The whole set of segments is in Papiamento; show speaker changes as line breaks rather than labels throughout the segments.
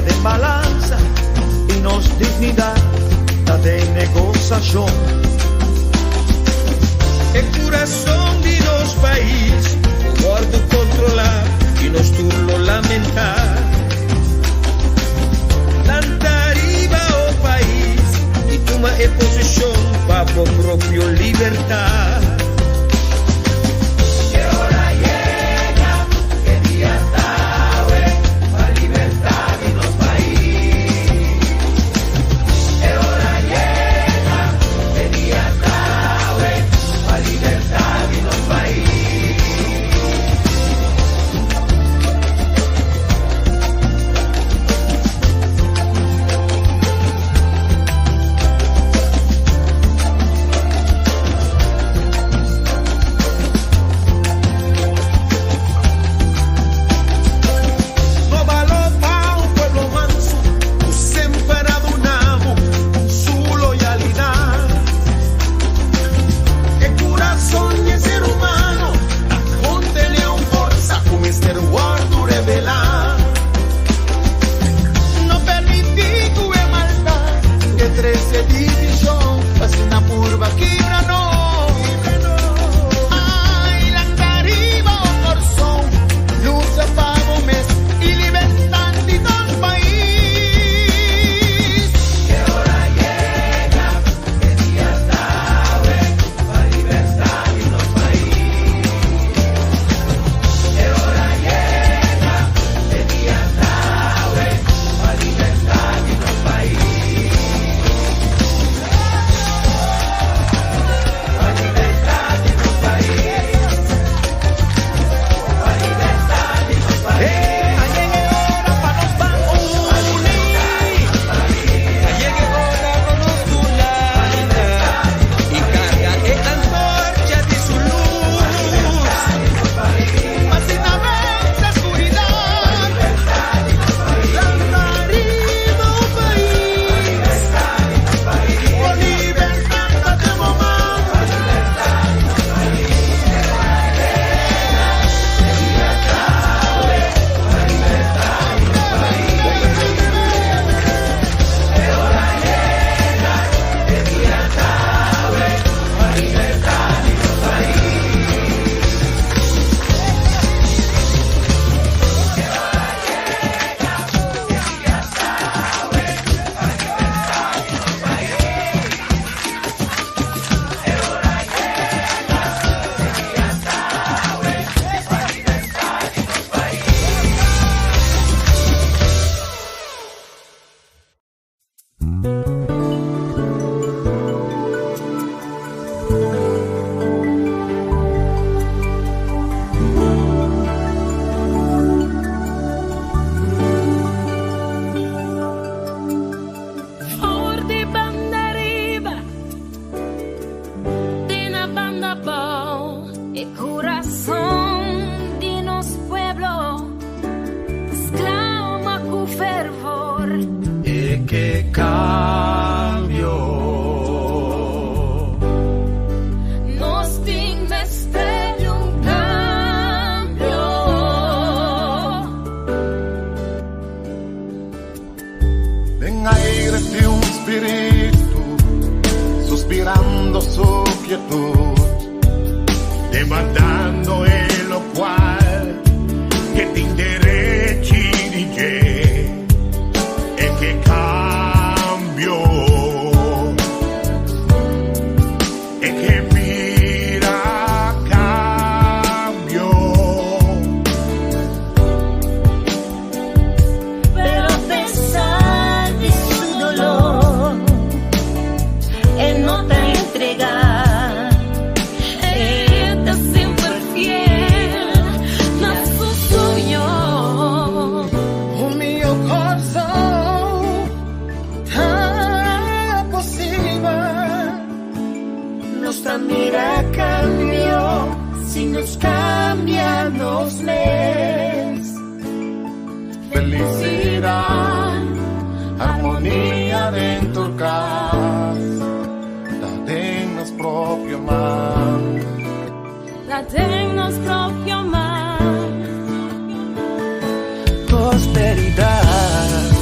Ta den balansa i nos dignidat ta den negosashon.
E kurason di nos pais por wòrdu kontrolá i nos tur lo lamentá. Lanta riba, o pais, i tuma e posishon pa bo propio libertat.
E ora yega, e dia ta awe, pa libertat di nos pais. E ora yega, e dia ta awe, pa libertat di nos pais.
No baló pa un pueblo manso ku semper a duna bo su loyalidat. E kurason di e ser humano ta kontené un forsa ku mester wòrdu revelá. No permití ku e maldat ke trese divishon asina purba kibra nos. Ai, lanta riba o Kòrsou, lucha pa bo mes i libertat di nos pais.
E ora yega, e dia ta awe, pa libertat di nos pais. E ora yega, e dia ta awe, pa libertat di nos pais. Pa libertat di nos pais. Pa libertat di nos pais.
Eh, a yega e ora pa nos ban uni. A yega e ora pa nos tur lanta i karga e antorcha di su lus.
Pa asina vense skuridat. Lanta riba o pais. Bo libertat ta den bo man.
For di banda riba te na banda abou.
E kurason di nos pueblo sklama ku fervor.
E ke kambio.
Nos tin mester di un kambio.
Den aire tin un spiritu suspirando su quietud, demandando e locual ke tin derechi di dje, e ke kambio, e ke mira kambio.
Pero a pesar di su dolor, e no ta entregá.
E ta semper fiel na su soño.
Un mihó Kòrsou ta posibel. Nos ta mira kambio si nos kambia nos mes.
Felisidat, armonia den tur kas, ta den nos propio man.
Ta den nos propio man.
Prosperidat.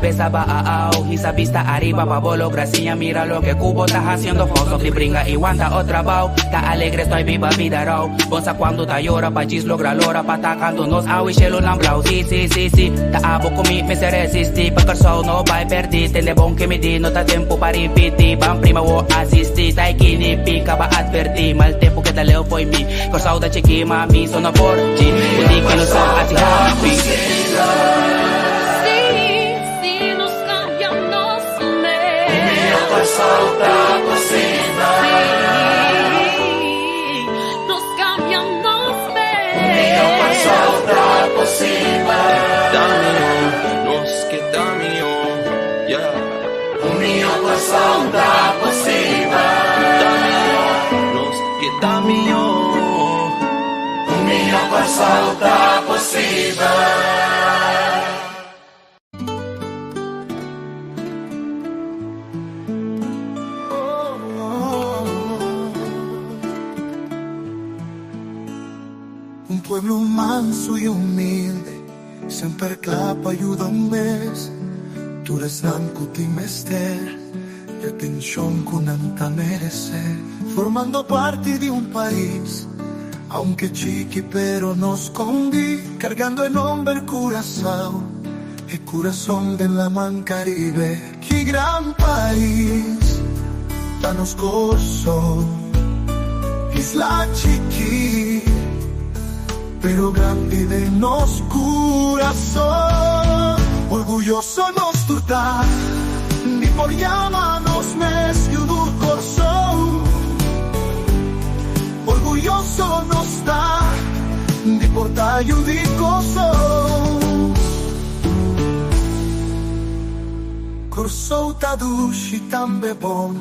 cabes abao. Hisa bista ariba pa bo logra siña mira loke cu bo ta haciendo fout. Stop di bringa y wanta otro abao. Ta alegre estoy biba bida rou. Bon sa cuando ta yora pa djis logra lora pa ta canto nos awe shelonan blauw. Si si si si ta abo cu mi mester resisti pa Corsou no bay perdi. Tende bon ke mi di no ta tempo pa ripiti. Ban prima wo asisti ta e kini pica pa adverti. Mal tempo keda leu fo'i mi. Corsou ta chiki ma mi so no por dji. Cu di ke no sa haci happy.
Si, si nos cambia nos mes. Si, nos cambia nos mes.
Ta mihó, nos ke ta mihó, yeah. Ta mihó, nos ke ta mihó. Un mihó Kòrsou ta posibel.
Un pueblo manso y humilde, semper cla pa yuda un mes. Tur esnan cu tin mester di atencion cu nan ta merece. Formando parti di un pais, aunke chiki pero no scondi, cargando e nomber Curaçao, e curason den laman Caribe. Ki gran pais ta nos Corsou, isla chiki pero grandi den nos curason. Orguyoso nos tur ta di por yama nos mes yu di Corsou. Orguyoso nos ta di por ta yu di Corsou. Corsou ta dushi tambe bon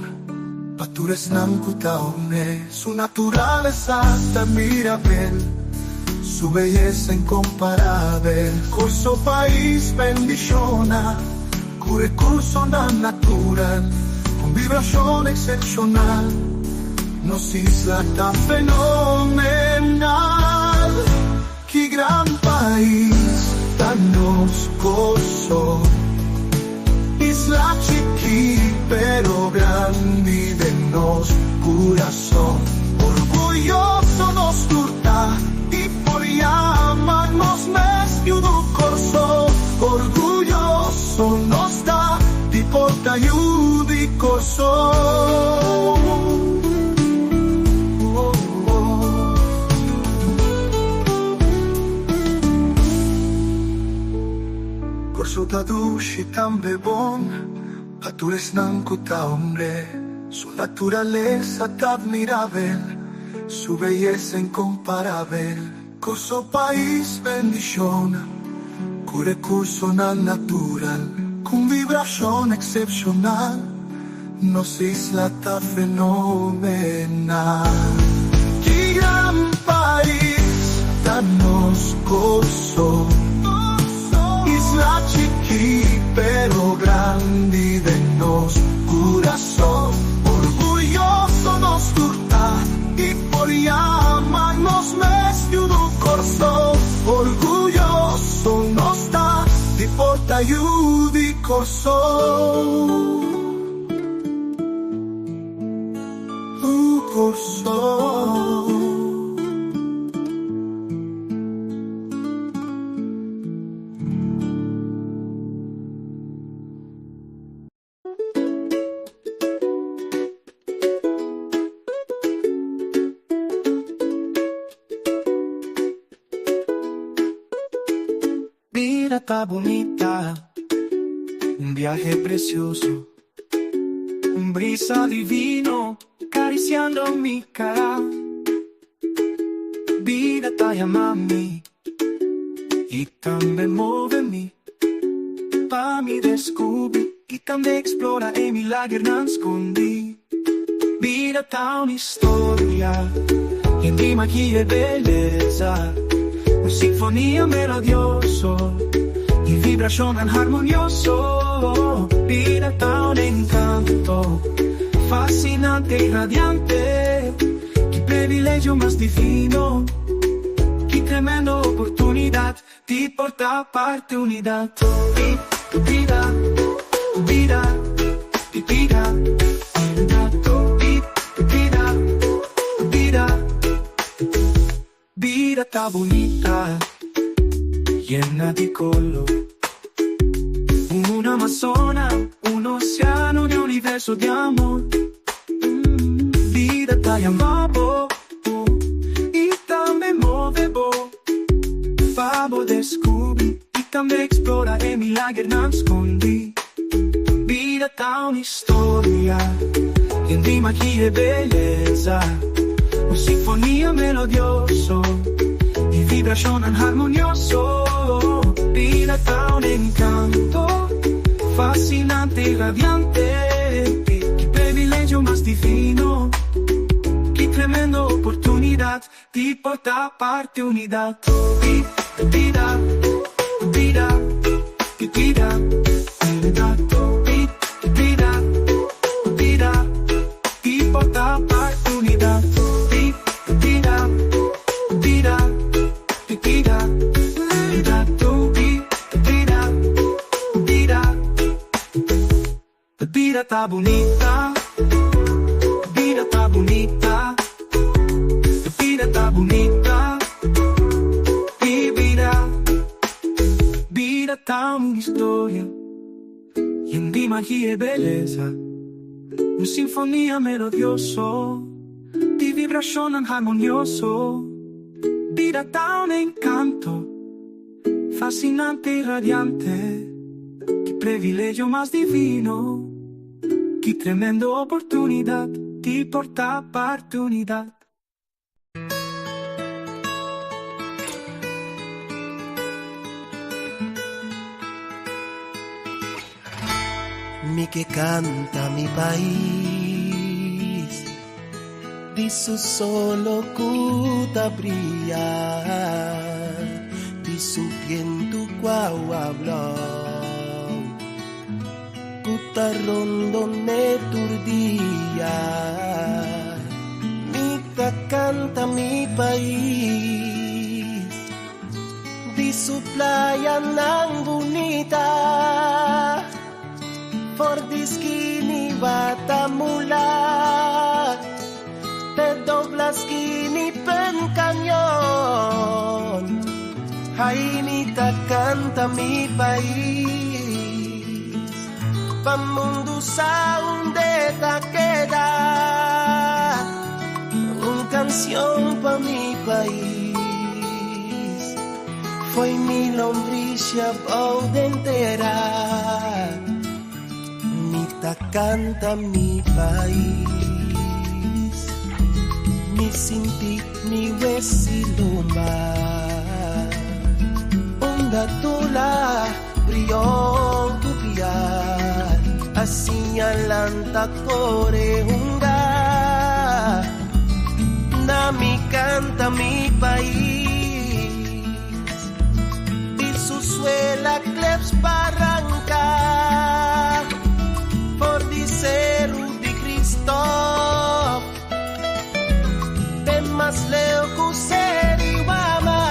pa tur esnan cu ta one. Su naturalesa ta mirabel, su beyesa incomparabel. Corsou pais bendiciona cu recursonan natural, un vibracion excepcional. Nos isla ta fenomenal. Ki gran pais ta nos Corsou. Isla chikí pero grandi den nos curason. Orguyoso nos tur ta di por yama nos mes yu di Corsou. Orguyoso nos ta di por ta yu di Corsou. Corsou ta dushi tambe bon pa tur esnan cu ta hombre. Su naturalesa ta admirabel, su beyesa incomparabel. Corsou pais bendiciona cu recursonan natural, cu un vibracion excepcional. Nos isla ta fenomenal. Ki gran pais ta nos Corsou. Isla chikí pero grandi den nos curason. Orguyoso nos tur ta di por yama nos mes yu di Corsou. Orguyoso nos ta di por ta yu di Corsou. Uh, Corsou.
Bida ta bunita, un biahe precioso, un brisa divino cariciando mi cara. Bida ta yama mi y tambe move mi pa mi descubri y tambe explora e milagernan scondi. Bida ta un historia yen di magia y belleza, un sinfonia melodioso y vibracionnan harmonioso. Bida ta un encanto fascinante y radiante. Ki privilegio mas divino, ki tremendo oportunidad di por ta parte unidad di bida. Ta bunita, yena di color. Un Amazona, un oceano di universo di amor. Bida ta yama bo y tambe move bo pa bo descubri y tambe explora e milagernan scondi. Bida ta un historia yen di magia y belleza, un sinfonia melodioso di vibracionnan harmonioso. Bida ta un encanto fascinante y radiante. Ki privilegio mas divino, ki tremendo oportunidad di por ta parti unidad. Bida, bida, bida, bida, bida, bida, di por ta parti unidad. Bida, bida, bida, bida, bida, bida. Bida ta bunita, bida ta bunita, bida ta bunita, bida, bida ta un historia yen di magia y belleza, un sinfonia melodioso di vibracionnan harmonioso. Bida ta un encanto fascinante y radiante. Ki privilegio mas divino, ki tremendo oportunidad di por ta parti unidad.
Mi ke canta mi pais di su solo cu ta briya, di su biento cu a blow cu ta rondon'e tur dia. Mi ta canta mi pais di su playanan bunita, for di skin'i Watamula te dobla skin'i Pen Cañon. Ay, mi ta canta mi pais pa mundo sa unda e ta keda. Un cancion pa mi pais fo'i mi lombrishi abou den tera. Mi ta canta mi pais, mi sinti mi wes'i lomba unda Tula, Brion, Piar asina lanta core hunga. Na mi canta mi pais di su suela Kleps Baranca, for di Ceru di Kristòf te mas leu cu Ser'i Wama.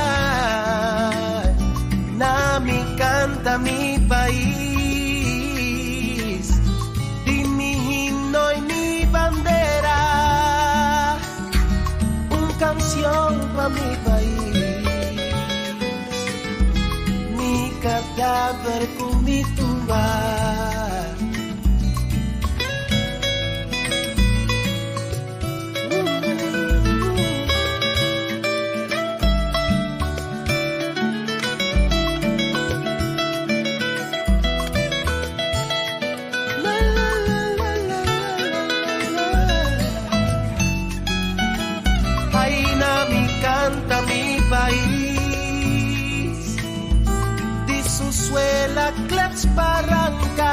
Na mi canta mi pais di mi himno y mi bandera, un cancion pa mi pais, mi cadaver cu mi tumba. La la la la la la la. Ay, na mi canta mi pais di su suela Kleps Baranca.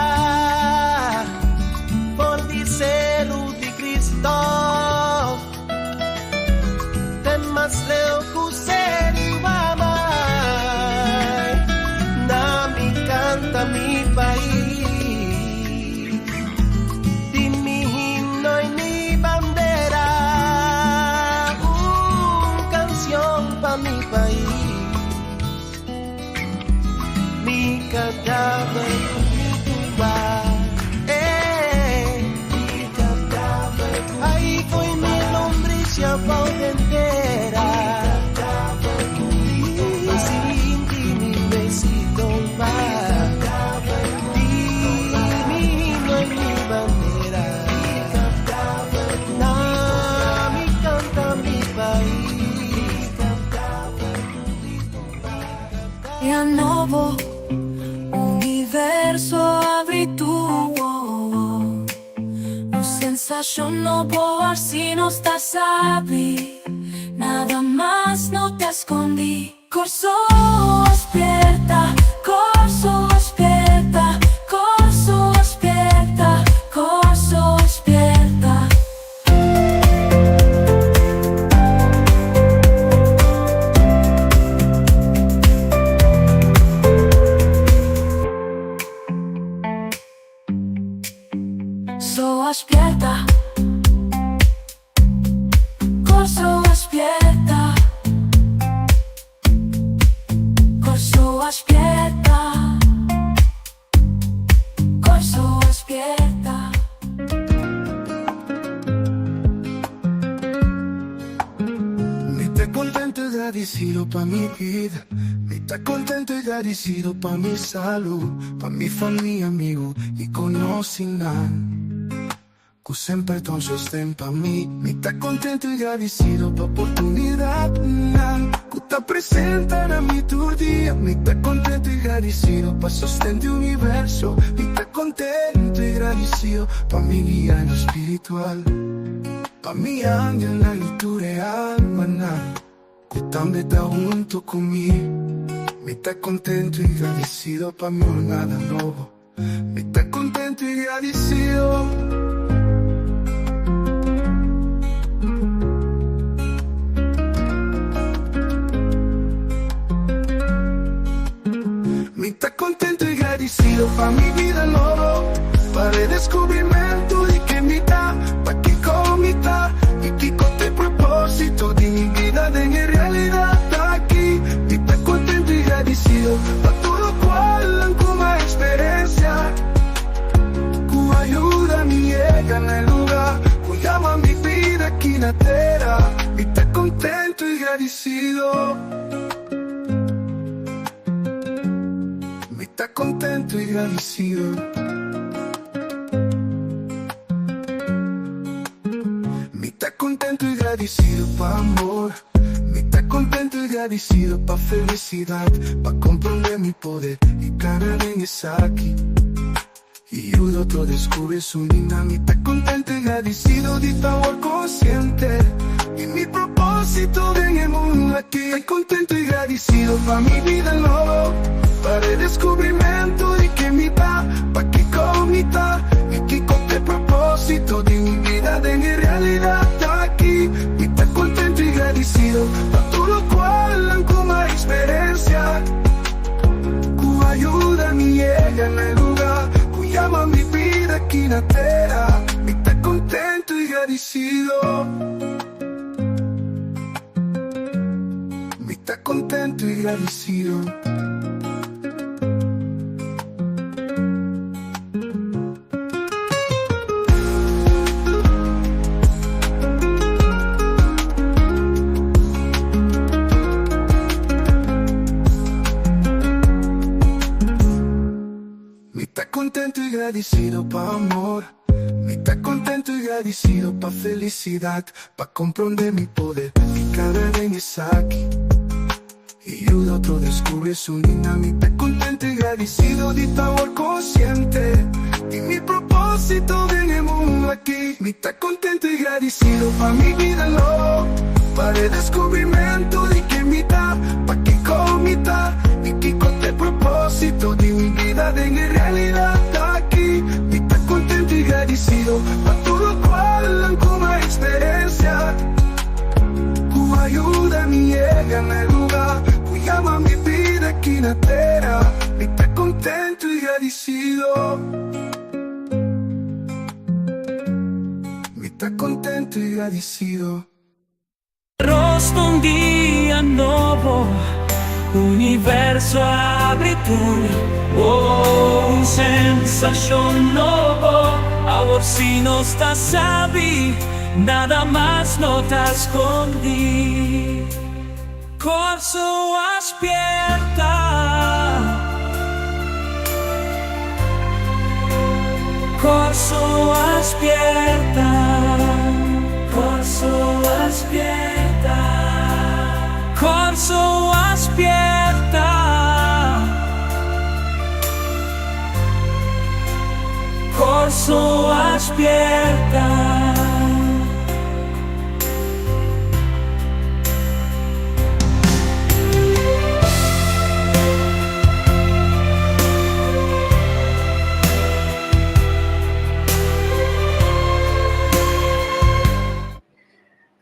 Sensashon nobo asina nos ta sabi. Nada mas no ta skondí. Kòrsou a spièrta, Kòrsou a spièrta, Kòrsou a spièrta, Kòrsou a spièrta. Kòrsou a spièrta, Kòrsou a spièrta, Kòrsou a spièrta, Kòrsou a spièrta.
Mi ta kontentu i gradisido pa mi bida. Mi ta kontentu i gradisido pa mi salú, pa mi famia, amigu i konosínan ku semper ta un sosten pa mi. Mi ta kontentu i gradisido pa oportunidatnan ku ta presenta na mi tur dia. Mi ta kontentu i gradisido pa sosten di universo. Mi ta kontentu i gradisido pa mi guianan spiritual, pa mi angelnan i tur e almanan ku tambe ta huntu ku mi. Mi ta kontentu i gradisido pa mi jornada nobo. Mi ta kontentu i gradisido. Mi ta kontentu i gradisido pa mi bida nobo, pa redeskubrimentu di ken mi ta, pa kiko mi ta i kiko ta e propósito di mi bida den e realidat aki. Mi ta kontentu i gradisido pa tur lokual ku mi a eksperensia, ku a yuda mi yega na e lugá ku yama mi bida aki na tera. Mi ta kontentu i gradisido. Mi ta kontentu i gradisido. Mi ta kontentu i gradisido pa amor. Mi ta kontentu i gradisido pa felisidat, pa komprondé mi poder i kana den esaki. I yuda otro deskubrí su linda. Mi ta kontentu i gradisido di ta awor konsiente di mi propósito den e mundu aki. Ta kontentu i gradisido pa mi bida nobo, pa redeskubrimentu di ken mi ta, pa kiko mi ta i kiko ta e propósito di mi bida den e realidat aki. Mi ta kontentu i gradisido pa tur lokual ku mi a eksperensia. Ku a yuda mi yega na e lugá ku yama mi bida aki na tera. Mi ta kontentu i gradisido. Mi ta kontentu i gradisido. Mi ta kontentu i gradisido pa amor. Mi ta kontentu i gradisido pa felisidat, pa komprondé mi poder i kada den esaki. I yuda otro descubri su nina. Mi ta contento i gradicido di ta awor consciente di mi proposito den e mundo aki. Mi ta contento i gradicido pa mi bida nobo, pa redescubrimento di ken mi ta, pa kico mi ta i kico ta e proposito di mi bida den e realidad aki. Mi ta contento i gradicido pa tur locual cu mi a experiencia. Ku a yuda mi yega na e lugá ku yama mi bida aki na tera. Mi ta kontentu i gradisido. Mi ta kontentu i gradisido.
Rosdo un dia nobo, universo a abri tur. Oh, un sensashon nobo, awor si nos ta sabi. Nada mas no ta skondí. Kòrsou a spièrta. Kòrsou a spièrta. Kòrsou a spièrta. Kòrsou a spièrta. Kòrsou a spièrta.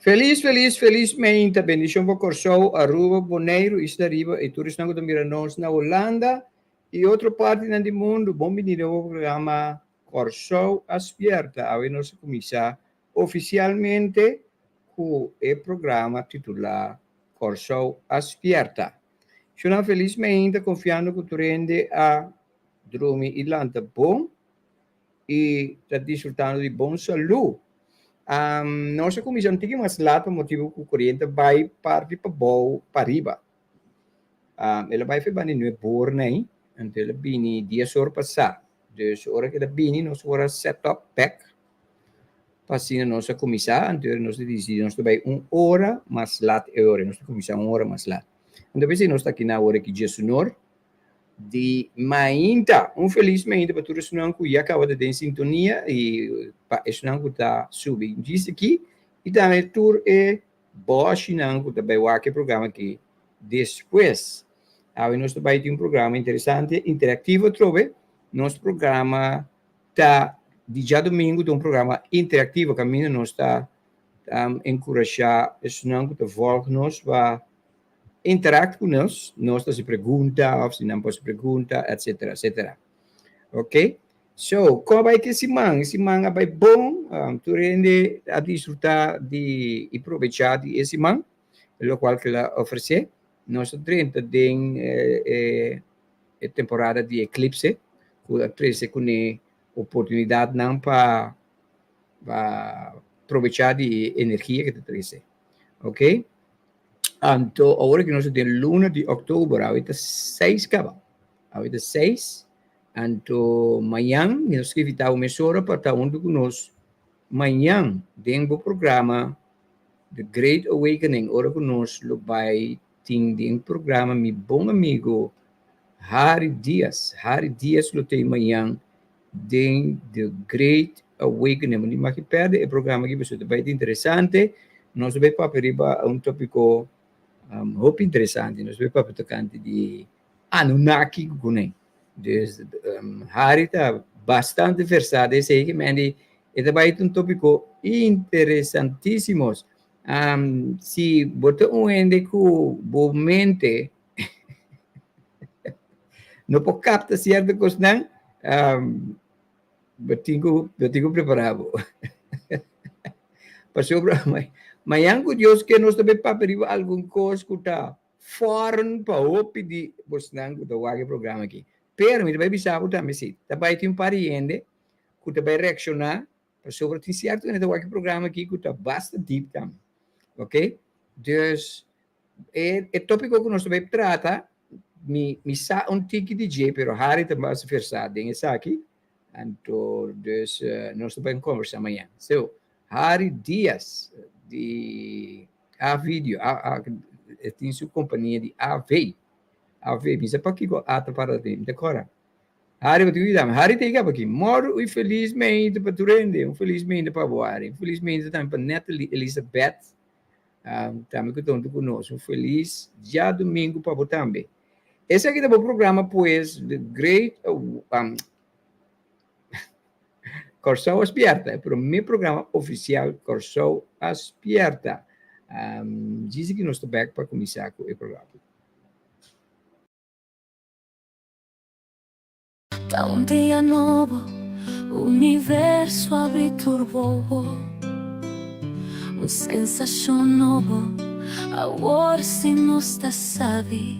Felis, felis, felis meinta. Bendishon pa Kòrsou, Aruba, Boneiru, Isla Riba i tur esnan ku ta mira nos na Hulanda i otro partinan di mundu. Bon bini den bo programa Kòrsou a Spièrta. Awe nos a kuminsá ofisialmente ku e programa titulá Kòrsou a Spièrta. Shonnan felis meinta konfiando ku tur hende a drumi i lanta bon. i ta disfrutando di bon salú. Um, nos a kuminsá un tiki mas lat pa motibu ku koriente bai parti pabou pariba. Um, el a bai fe bani nue bor nei, anto el a bini dies or pasá. Dus ora ku el a bini nos por a set up bek pa asina nos a kuminsá, anto nos a disidí nos ta bai un ora mas lat e ora, nos ta kuminsá un ora mas lat. Anto p'esei nos ta aki na ora ki diesunor. Di mainta. Un felis mainta pa tur esunnan ku ya kaba ta den sintonia i pa esunnan ku ta subi djis aki i tambe tur e bòshinan ku ta bai wak e programa aki despues. Awe nos ta bai tin un programa interesante, interaktivo atrobe. Nos programa ta di djadumingu ta un programa interaktivo kaminda nos ta enkurashá esunnan ku ta vòlg nos pa interact ku nos, nos ta hasi pregunta òf si nan por hasi pregunta etcetera etcetera. Ok, so kon a bai ku e siman? E siman a bai bon, tur hende a disfrutá di i probechá di e siman, lokual ku el a ofresé. Nos a drenta den e temporada di eklipse ku a trese kuné oportunidatnan pa pa probechá di e energia ku ta trese. Ok. Anto awor ku nos ta den luna di òktober, awe ta seis kaba. Awe ta seis, anto mañan mi ta invitá bo mesora pa ta huntu ku nos mañan den bo programa The Great Awakening, ora ku nos lo bai tin den programa mi bon amigo Harry Diaz. Harry Diaz lo tei mañan den The Great Awakening. Bo no mag perde e programa aki pasobra ta bai ta interesante. Nos ta bai papia riba un topiko um, hopi interesante. Nos ta bai papia tokante di Anunnaki ku kuné. Dus um, Harry ta bastante versá den esei ke men e ta bai ta un topiko interesantísimo. Um, si bo ta un hende ku bo mente no por capta cierto cosnan, um, bo tin cu, bo tin cu prepara bo. Pasobra mañan cu Dios ke nos ta bay papia riba algun cos cu ta foreign pa hopi di bosnan cu ta wak e programa aki. Pero mi ta bay bisa bo tambe si, ta bay tin un par di hende cu ta bay reacciona pasobra tin cierto hende ta wak e programa aki cu ta basta deep tambe. Ok? Dus E e tópiko ku nos ta bai trata, mi mi sa un tiki di dje, pero Harry ta mas versá den esaki, anto dus nos ta bai kombersá mañan. So, Harry Diaz di A Video, A A e tin su kompania di AV, AV, mi sa pakiko A ta para den, mi ta kòrda. Harry, bo tin ku yuda mi. Harry ta yega pa aki. Mòru un felis meinta pa tur hende, un felis meinta pa bo, Harry, un felis meinta tambe pa Natalie Elizabeth. Tambe ku ta huntu ku nos. Un felis djadumingu pa bo tambe. Esaki ta bo programa pues The Great um, Kòrsou a Spièrta, e promé programa ofisial Kòrsou a Spièrta. Um, djis aki nos ta bèk pa kuminsá ku e programa.
Ta un dia nobo, universo abri tur wowo. Un sensashon nobo, awor si nos ta sabi.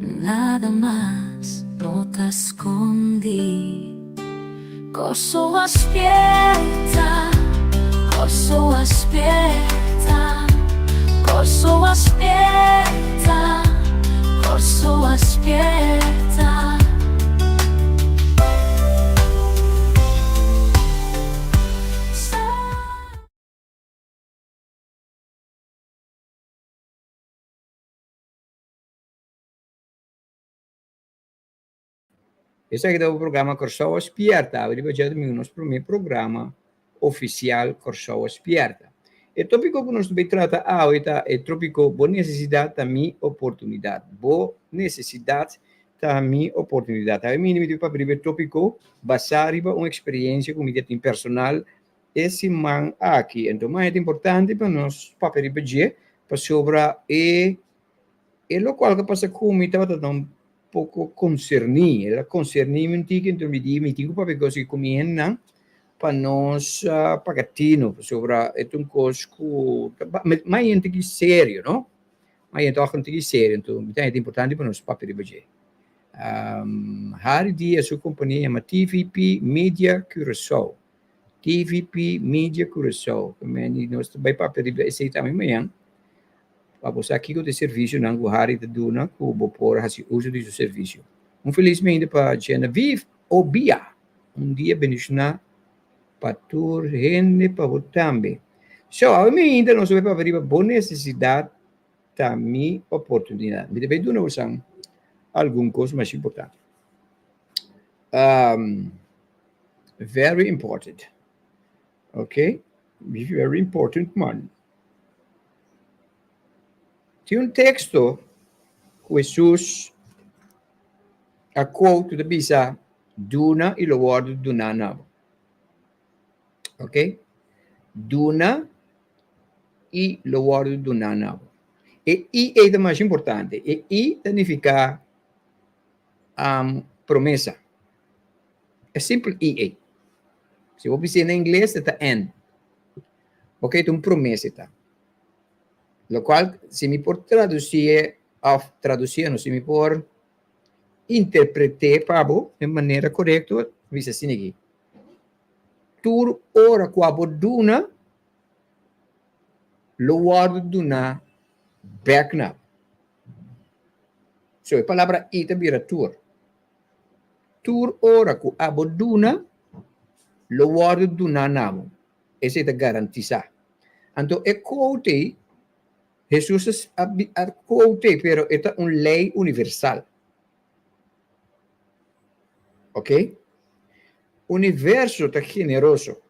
Nada mas no ta skondi. Kòrsou a spierta, Kòrsou a spierta, Kòrsou a spierta, Kòrsou a spierta.
Esaki ta bo programa Kòrsou a Spièrta. Awe riba djadumingu nos promé programa ofisial Kòrsou a Spièrta. E tópiko ku nos ta bai trata awe ta e trópiko Bo nesesidat ta mi oportunidat. Bo nesesidat ta mi oportunidat. Awe mini mi ta bai papia riba e tópiko basá riba un eksperensia ku mi ta tin personal. e siman aki. Anto mas ta importante pa nos papia riba dje pasobra e e lokual ku a pasa ku mi tabata ta un poko konserní. El a konserní mi un tiki anto mi di mi tin ku papia kos ku mi hendenan pa nos paga tino pasobra e ta un kos ku mas hende ki serio no. Mas hende tòg un tiki serio anto mi ta haña ta importante pa nos papia riba dje. Harry Diaz su kompania yama TVP Media Curaçao. TVP Media Curaçao. Meni nos ta bai papia riba esei tambe mañan. Pa bo sa kiko ta e servisionan ku Harry ta duna ku bo por hasi uso di su servisio. Un felis mainta pa Genevieve Obia. Un dia bendishoná pa tur hende pa bo tambe. So, awe mainta nos ta bai papia riba bo nesesidat ta mi oportunidat. Mi ta bai duna bosan algun kos mas importante. Um, very important. Ok? Very important man. Tin un teksto ku Hesus a quote ku ta bisa, Duna i lo wòrdu duná na bo. Ok? Duna i lo wòrdu duná na bo. E i ei ta mas importante. E i ta nifiká um, promesa. E simpel i ei. Si bo bis'é na ingles e ta and. Ok, ta un promesa e ta. Lokual si mi por tradusié òf tradusié no, si mi por interpret'é pa bo den manera korekto, bisa asina aki, Tur ora ku abo duna, lo wòrdu duná bèk na bo. So e palabra i ta bira tur. Tur ora ku abo duna, lo wòrdu duná na bo. Esei ta garantisá. Anto e quote ei, Hesus a quote ei, pero e ta un lei universal. Ok? Universo ta generoso.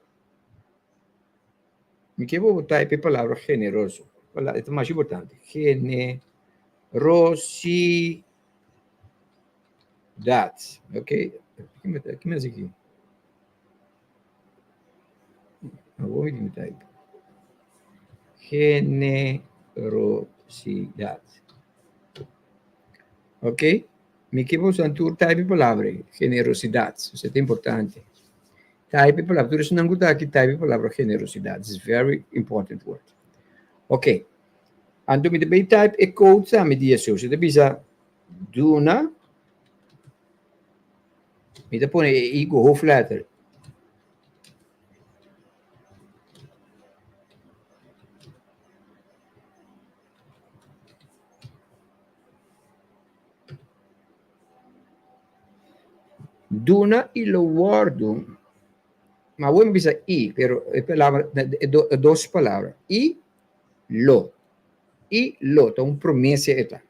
Mi ke bo type e palabra generoso. E ta mas importante. Generosidad. Ok? Ki mes aki? Awor mi tin type. Generosidad. Ok? Mi ke boso tur type e palabra ei. Generosidad. Esei ta importante. Type e palabra. Tur esnan ku ta aki type e palabra generosidad. It's very important word. Ok. Anto mi ta bay type e code tambe di Jesus. E ta bisa duna. Mi ta pone e i ku hoofdletter. Duna i lo wòrdu, ma awor mi bisa i, pero e palabra, e dos palabra, i lo. I lo, ta un promesa e ta.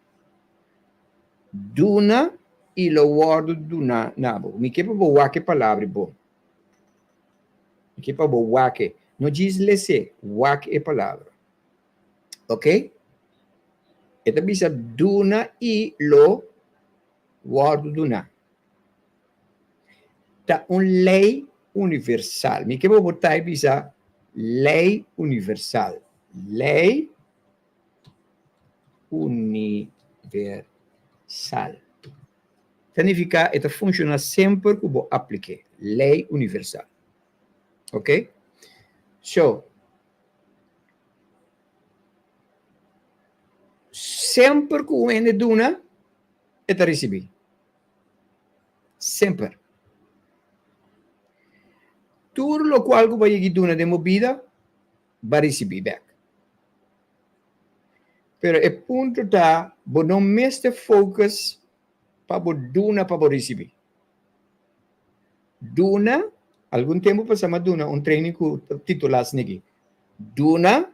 Duna i lo wòrdu duná na bo. Mi ke pa bo wak e palabra bon. Mi ke pa bo wak e. No djis les'é, wak e palabra. Ok? E ta bisa duna i lo wòrdu duná. Ta un lei universal. Mi ke pa bo ta e bisa lei universal. Lei universal. Ta nifiká e ta funshoná semper ku bo aplik'é. Lei universal. Ok? So, semper ku un hende duna, e ta risibí. Semper. Tur lokual ku bo a yegi duna den bo bida, bo a risibí bèk. Pero e punto ta, bo no mester focus pa bo duna pa bo risibí. Duna, algun tempu pasá mi a duna un training ku titulá asina aki, Duna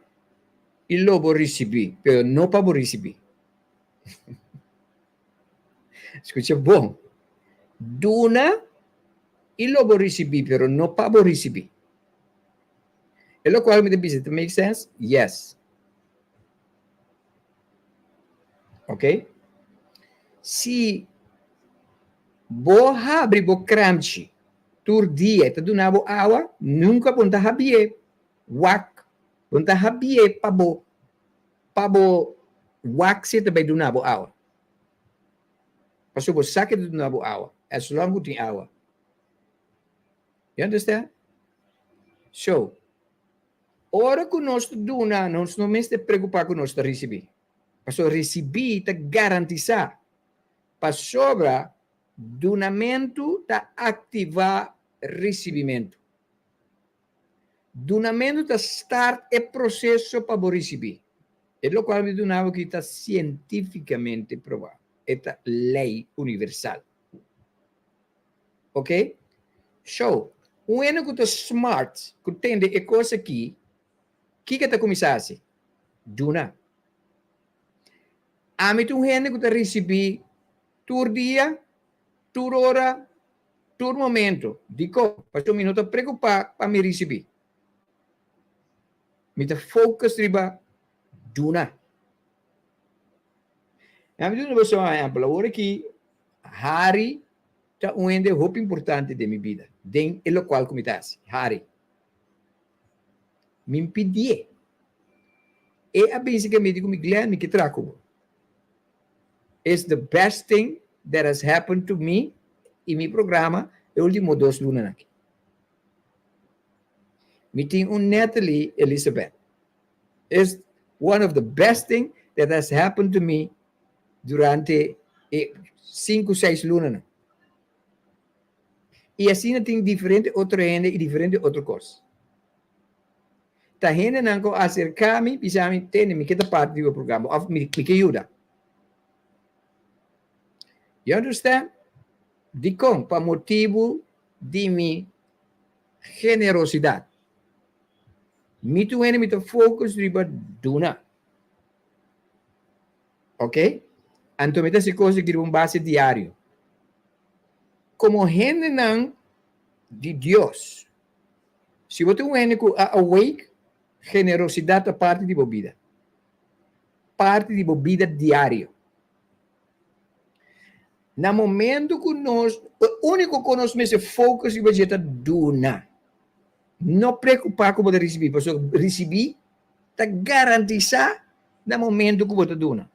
i lo bo risibí, pero no pa bo risibí. Skucha bon. Duna i lo bo risibí, pero no pa bo risibí. E lokual mi ta bisa ta make sense? Yes. Ok? Si bo habri bo kramchi. Tur dia e ta duna bo awa, nunka bo no ta habié wak, bo no ta habié pa bo pa bo wak si e ta bai duna bo awa. Pasobra bo sa ku e ta duna bo awa, as long ku tin awa. You understand? So, ora ku nos ta duna, nos no mester preokupá ku nos ta risibí. Pasobra risibí ta garantisá. Pasobra dunamentu ta aktivá risibimentu. Dunamentu ta start e proseso pa bo risibí. E lokual mi duna bo aki ta sientífikamente probá. E ta lei universal. Ok? So, un hende ku ta smart, ku tende e kos aki, kiko e ta kuminsá hasi? Duna. Ami ta un hende ku ta risibí tur dia, tur ora, tur momento. Dikon? Pasobra mi no ta preokupá pa mi risibí. Mi ta focus riba duna. Ami ta duna boso un ehèmpel. Awor aki Harry ta un hende hopi importante den mi bida, den e lokual ku mi ta hasi. Harry. Mi pidié. E a binse ke mi di ku mi, Glenn, mi ke traha ku bo. It's the best thing that has happened to me i mi programa e ultimo dos lunanan aki. Mi tin un Natalie Elizabeth. It's one of the best thing that has happened to me durante e sinku, seis lunanan. I asina tin diferente otro hende i diferente otro kos. Ta hendenan ku a aserká mi bisa mi, Tene, mi ke ta parti di bo programa òf mi ke yuda. You understand? Dikon? Pa motibu di mi generosidat. Mi tur hende mi ta focus riba duna. Ok? Anto mi ta hasi kos aki riba un base diario. Komo hendenan di Dios, si bo ta un hende ku a awake, generosidat ta parti di bo bida. Parti di bo bida diario. Na momento ku nos, e úniko ku nos mester focus riba dje ta duna. No preokupá ku bo ta risibí, pasobra risibí ta garantisá na momento ku bo ta duna.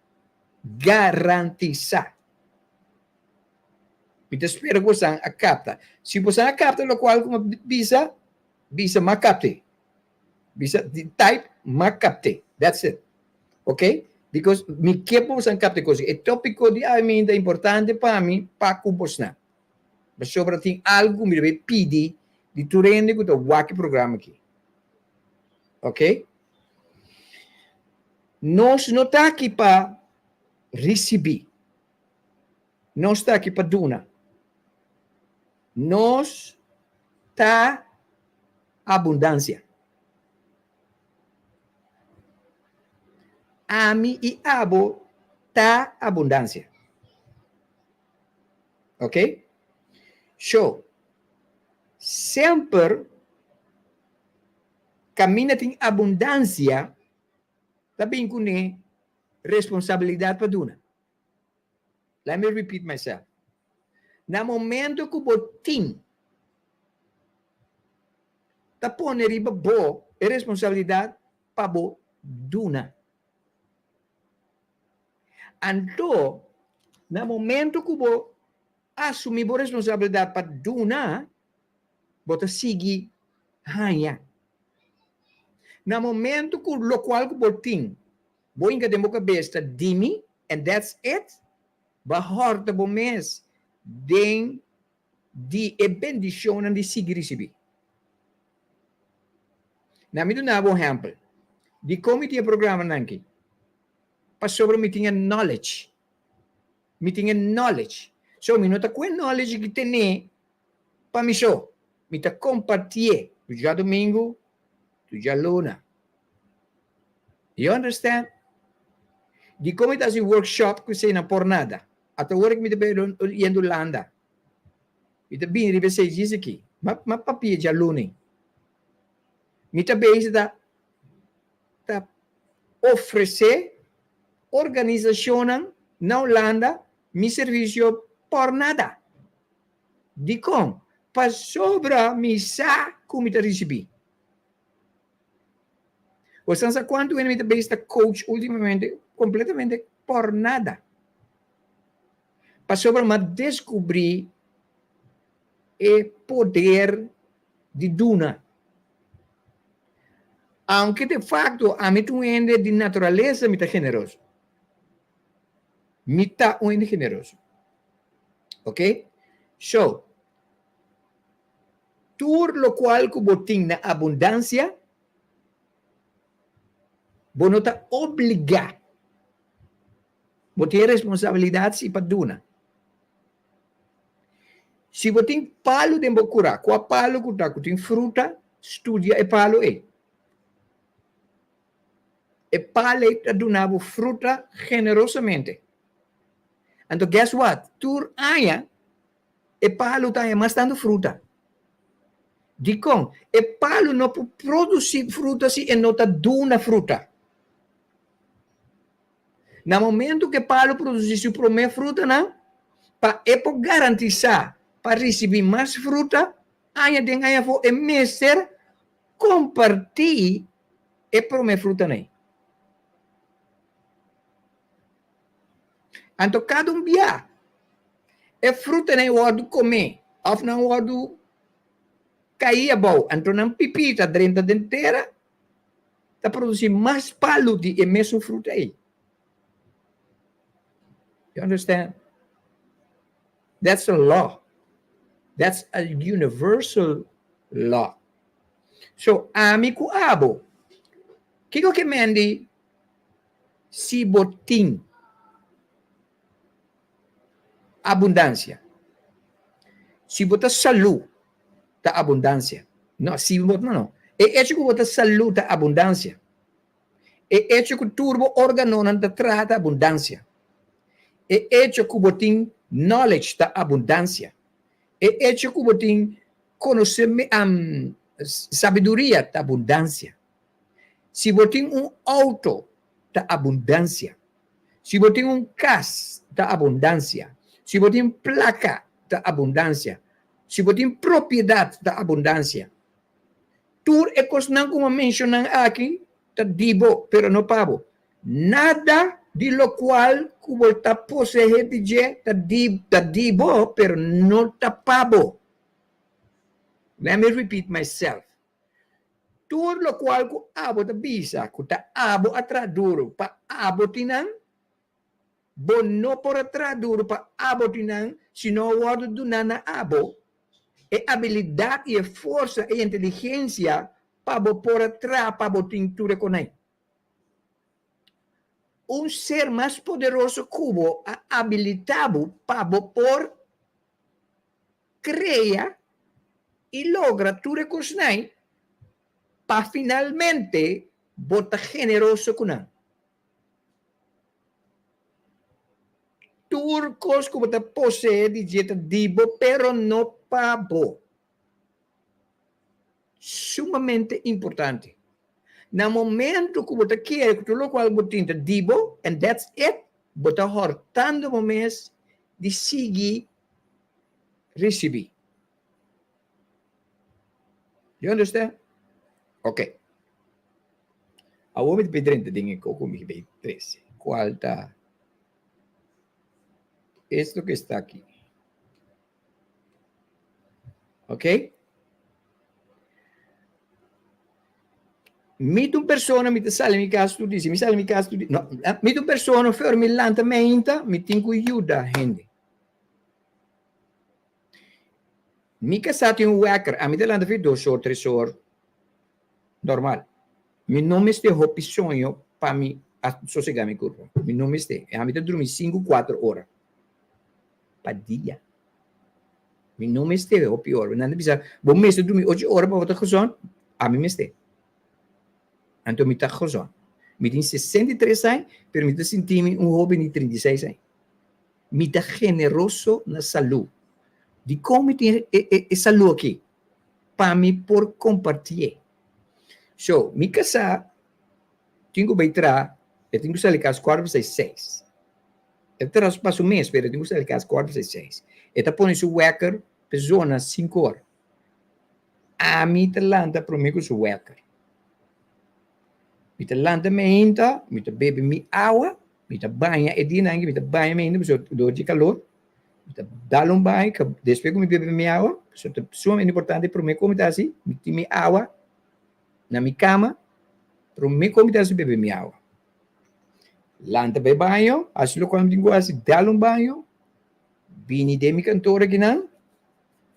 Garantisá. Mi ta spera ku bosan a kapta. Si bosan a kapta lokual ku mi a bisa, bisa m'a kapt'é. Bisa type m'a kapt'é. That's it. Ok? Because mi ke pa bosan kapta e kos. E topiko di awe mi ta importante pa mi pa ku bosnan. Pasobra tin algu ku mi debe pidi di tur hende ku ta wak e programa aki. Ok? Nos no ta aki pa risibí. Nos ta aki pa duna. Nos ta abundansia. Ami i abo ta abundansia. Ok? So, semper kaminda tin abundansia ta bin kuné responsabilidat pa duna. Let me repeat myself. Na momento ku bo tin ta pone riba bo e responsabilidat pa bo duna. Anto, na momento ku bo asumi bo responsabilidat pa duna, bo ta sigui haña. Na momento ku lokual ku bo tin Bo hinka den bo kabes ta di mi and that's it? Bo a hòrta bo mes den di e bendishonnan di sigui risibí. Na mi duna bo un ehèmpel. Dikon mi tin e programanan aki? Pasobra mi tin e knowledge. Mi tin e knowledge. So mi no ta ku e knowledge aki ten'é pa mi so. Mi ta kompartié tur djadumingu, tur djaluna. You understand? Dikon mi ta hasi workshop ku esei na por nada? Ata ora ku mi ta bai yendo Hulanda, mi ta bini riba esei djis aki. Ma papia djaluna. Mi ta bezig ta ta ofresé organisashonnan na Hulanda mi servisio por nada. Dikon? Pasobra mi sa ku mi ta risibí. Bosan sa kuantu hende mi ta bezig ta coach últimamente? Kompletamente por nada. Pasobra mi a deskubrí e poder di duna. Aunke de facto ami ta un hende di naturalesa mi ta generoso. Mi ta un hende generoso. Ok? So, tur locual cu bo tin na abundancia, bo no ta obliga. Bo tin e responsabilidad si pa duna. Si bo tin palu den bo kurá, kua palu ku ta ku tin fruta, studia e palu ei. E palu ei ta duna bo fruta generosamente. Anto guess what? Tur aña e palu ta haña mas tantu fruta. Dikon? E palu no por produsí fruta si e no ta duna fruta. Na momento ku e palu produsí su promé frutanan, pa e por garantisá pa risibí mas fruta, aña den aña afó e mester kompartí e promé frutanan ei. Anto kada un bia e frutanan ei wòrdu komé òf nan wòrdu kai abou, anto nan pipí ta drenta den tera, ta produci mas palu di e mesun fruta ei. You understand? That's a law. That's a universal law. So, ami ku abo, kiko ke men di si bo tin abundansia? Si bo ta salú, ta abundansia. No, si bo, no, no. E hecho ku bo ta salú ta abundansia. E hecho ku tur bo órganonan ta traha ta abundansia. E hecho ku bo tin knowledge ta abundansia. E hecho ku bo tin konoseme, um, sabiduria ta abundansia. Si bo tin un outo ta abundansia. Si bo tin un kas ta abundansia. Si bo tin plaka ta abundansia. Si bo tin propiedat ta abundansia. Tur e kosnan ku bo menshonan aki ta di bo, pero no pa bo. Nada di lokual ku bo ta poseé di dje ta di ta di bo, pero no ta pa bo. Let me repeat myself. Tur lokual ku abo ta bisa ku ta abo a traha duru pa abo tin nan, Bo no por a traha duru pa abo tin nan si no a wòrdu duná na abo e abilidat i e forsa i inteligensia pa bo por a traha pa bo tin tur e konai. Un ser mas poderoso ku bo a abilitá bo pa bo por krea i logra tur e kosnan pa finalmente bo ta generoso ku nan. Tur kos ku bo ta poseé di dje ta di bo, pero no pa bo. Sumamente importante. Na momento ku bo ta kere ku tur lokual bo tin ta di bo, and that's it, bo ta hòrtando bo mes di sigui risibí. You understand? Ok. Awor mi ta pidi drenta den e koko mi bay trece. Cual ta esto que está aquí. Ok? Mi ta un persona, mi ta sali mi cas tur dia. Si mi sali mi cas tur dia, no, mi ta un persona, for mi lanta meinta, mi tin cu yuda hende. Mi casá tin un wekker, ami ta lanta fi dos or, tres or, normal. Mi no mester hopi soño pa mi a sosegá mi kurpa. Mi no mester. Ami ta drumi sinku, kuater ora pa dia. Mi no mester hopi ora. Nan ta bisa, bo mester drumi ocho ora pa bo ta gezond. Ami mester. Anto mi ta gezond. Mi tin 63 aña, pero mi ta sinti mi un hoben di 36 aña. Mi ta generoso na salú. Dikon mi tin e salú aki? Pa mi por kompartié. So, mi kasá tin ku bai traha, e tin ku sali kas kuart pa seis seis. E ta traha pa su mes, pero e tin ku sali kas kuart pa seis seis. E ta pone su wèker pa zona sinku or. Ami ta lanta promé ku su wèker. Mi ta lanta meinta, mi ta bebe mi awa, mi ta baña e dianan aki, mi ta baña meinta pasobra dor di kalor, mi ta dal un baño, despues ku mi bebe mi awa, pasobra ta sumamente importante promé ku mi ta hasi, mi tin mi awa na mi kama, promé ku mi ta hasi bebe mi awa. Lanta bai baño, hasi lokual mi tin ku hasi, dal un baño, bini den mi kantor akinan,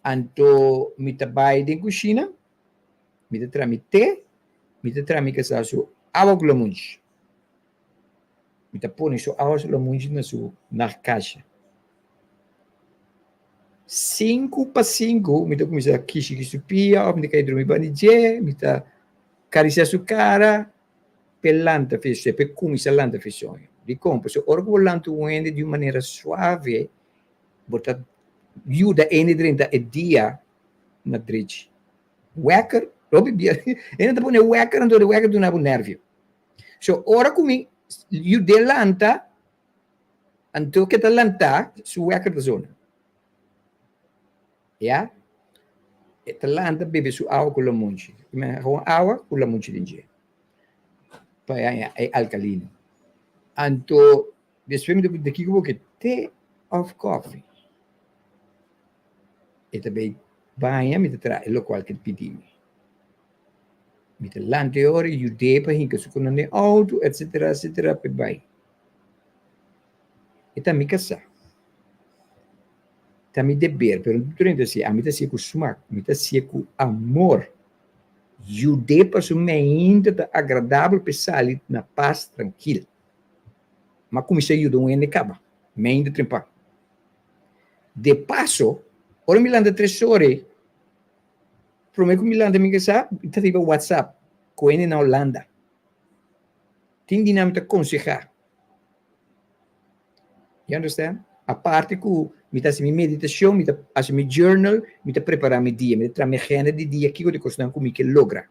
anto mi ta bai den kushina, Mi ta traha mi te, mi ta traha mi kasá su awa ku lamunchi. Mi ta pone su awa su lamunchi na su nachtkastje. Sinku pa sinku mi ta kuminsá kishi ki su pia òf mi ta kai drumi banda di dje, mi ta karisiá su kara p'e lanta fe, p'e kuminsá lanta fe soño. Dikon? Pasobra ora ku bo lanta un hende di un manera suave, bo ta yuda e hende drenta e dia na drechi. Wekker, hopi bia, hende ta pone wekker, anto e wekker duna bo nervio. So, ora ku mi yud'é lanta, anto ke ta lantá, su wekker ta zona. Ya? E ta lanta bebe su awa ku lamunchi. Gewoon awa ku lamunchi den dje. Pa e haña e alkalino. Anto, despues mi ta puntra, kiko bo ke? Te òf kòfi? E ta bay baña, mi ta traha e locual ke ta pidi mi. Mi ta lanta e ora y yud'é pa hinca su conan den auto, etcetera, etcetera, p'e bay. E ta mi casá. Ta mi deber, pero no tur hende ta hacié. Ami ta hacié cu smak, mi ta hacié cu amor. Yud'é pa su meinta ta agradabel p'e sali na pas trankil. M'a cuminsa yuda un hende caba, meinta trempa. De paso, ora mi lanta tres ora ei, promé ku mi lanta mi kasá, mi ta riba WhatsApp ku hende na Holanda. Tin di nan mi ta konsehá. You understand? Aparte ku mi ta hasi mi meditashon, mi ta hasi mi journal, mi ta prepará mi dia, mi ta traha mi agenda di dia kiko di kosnan ku mi ke logra.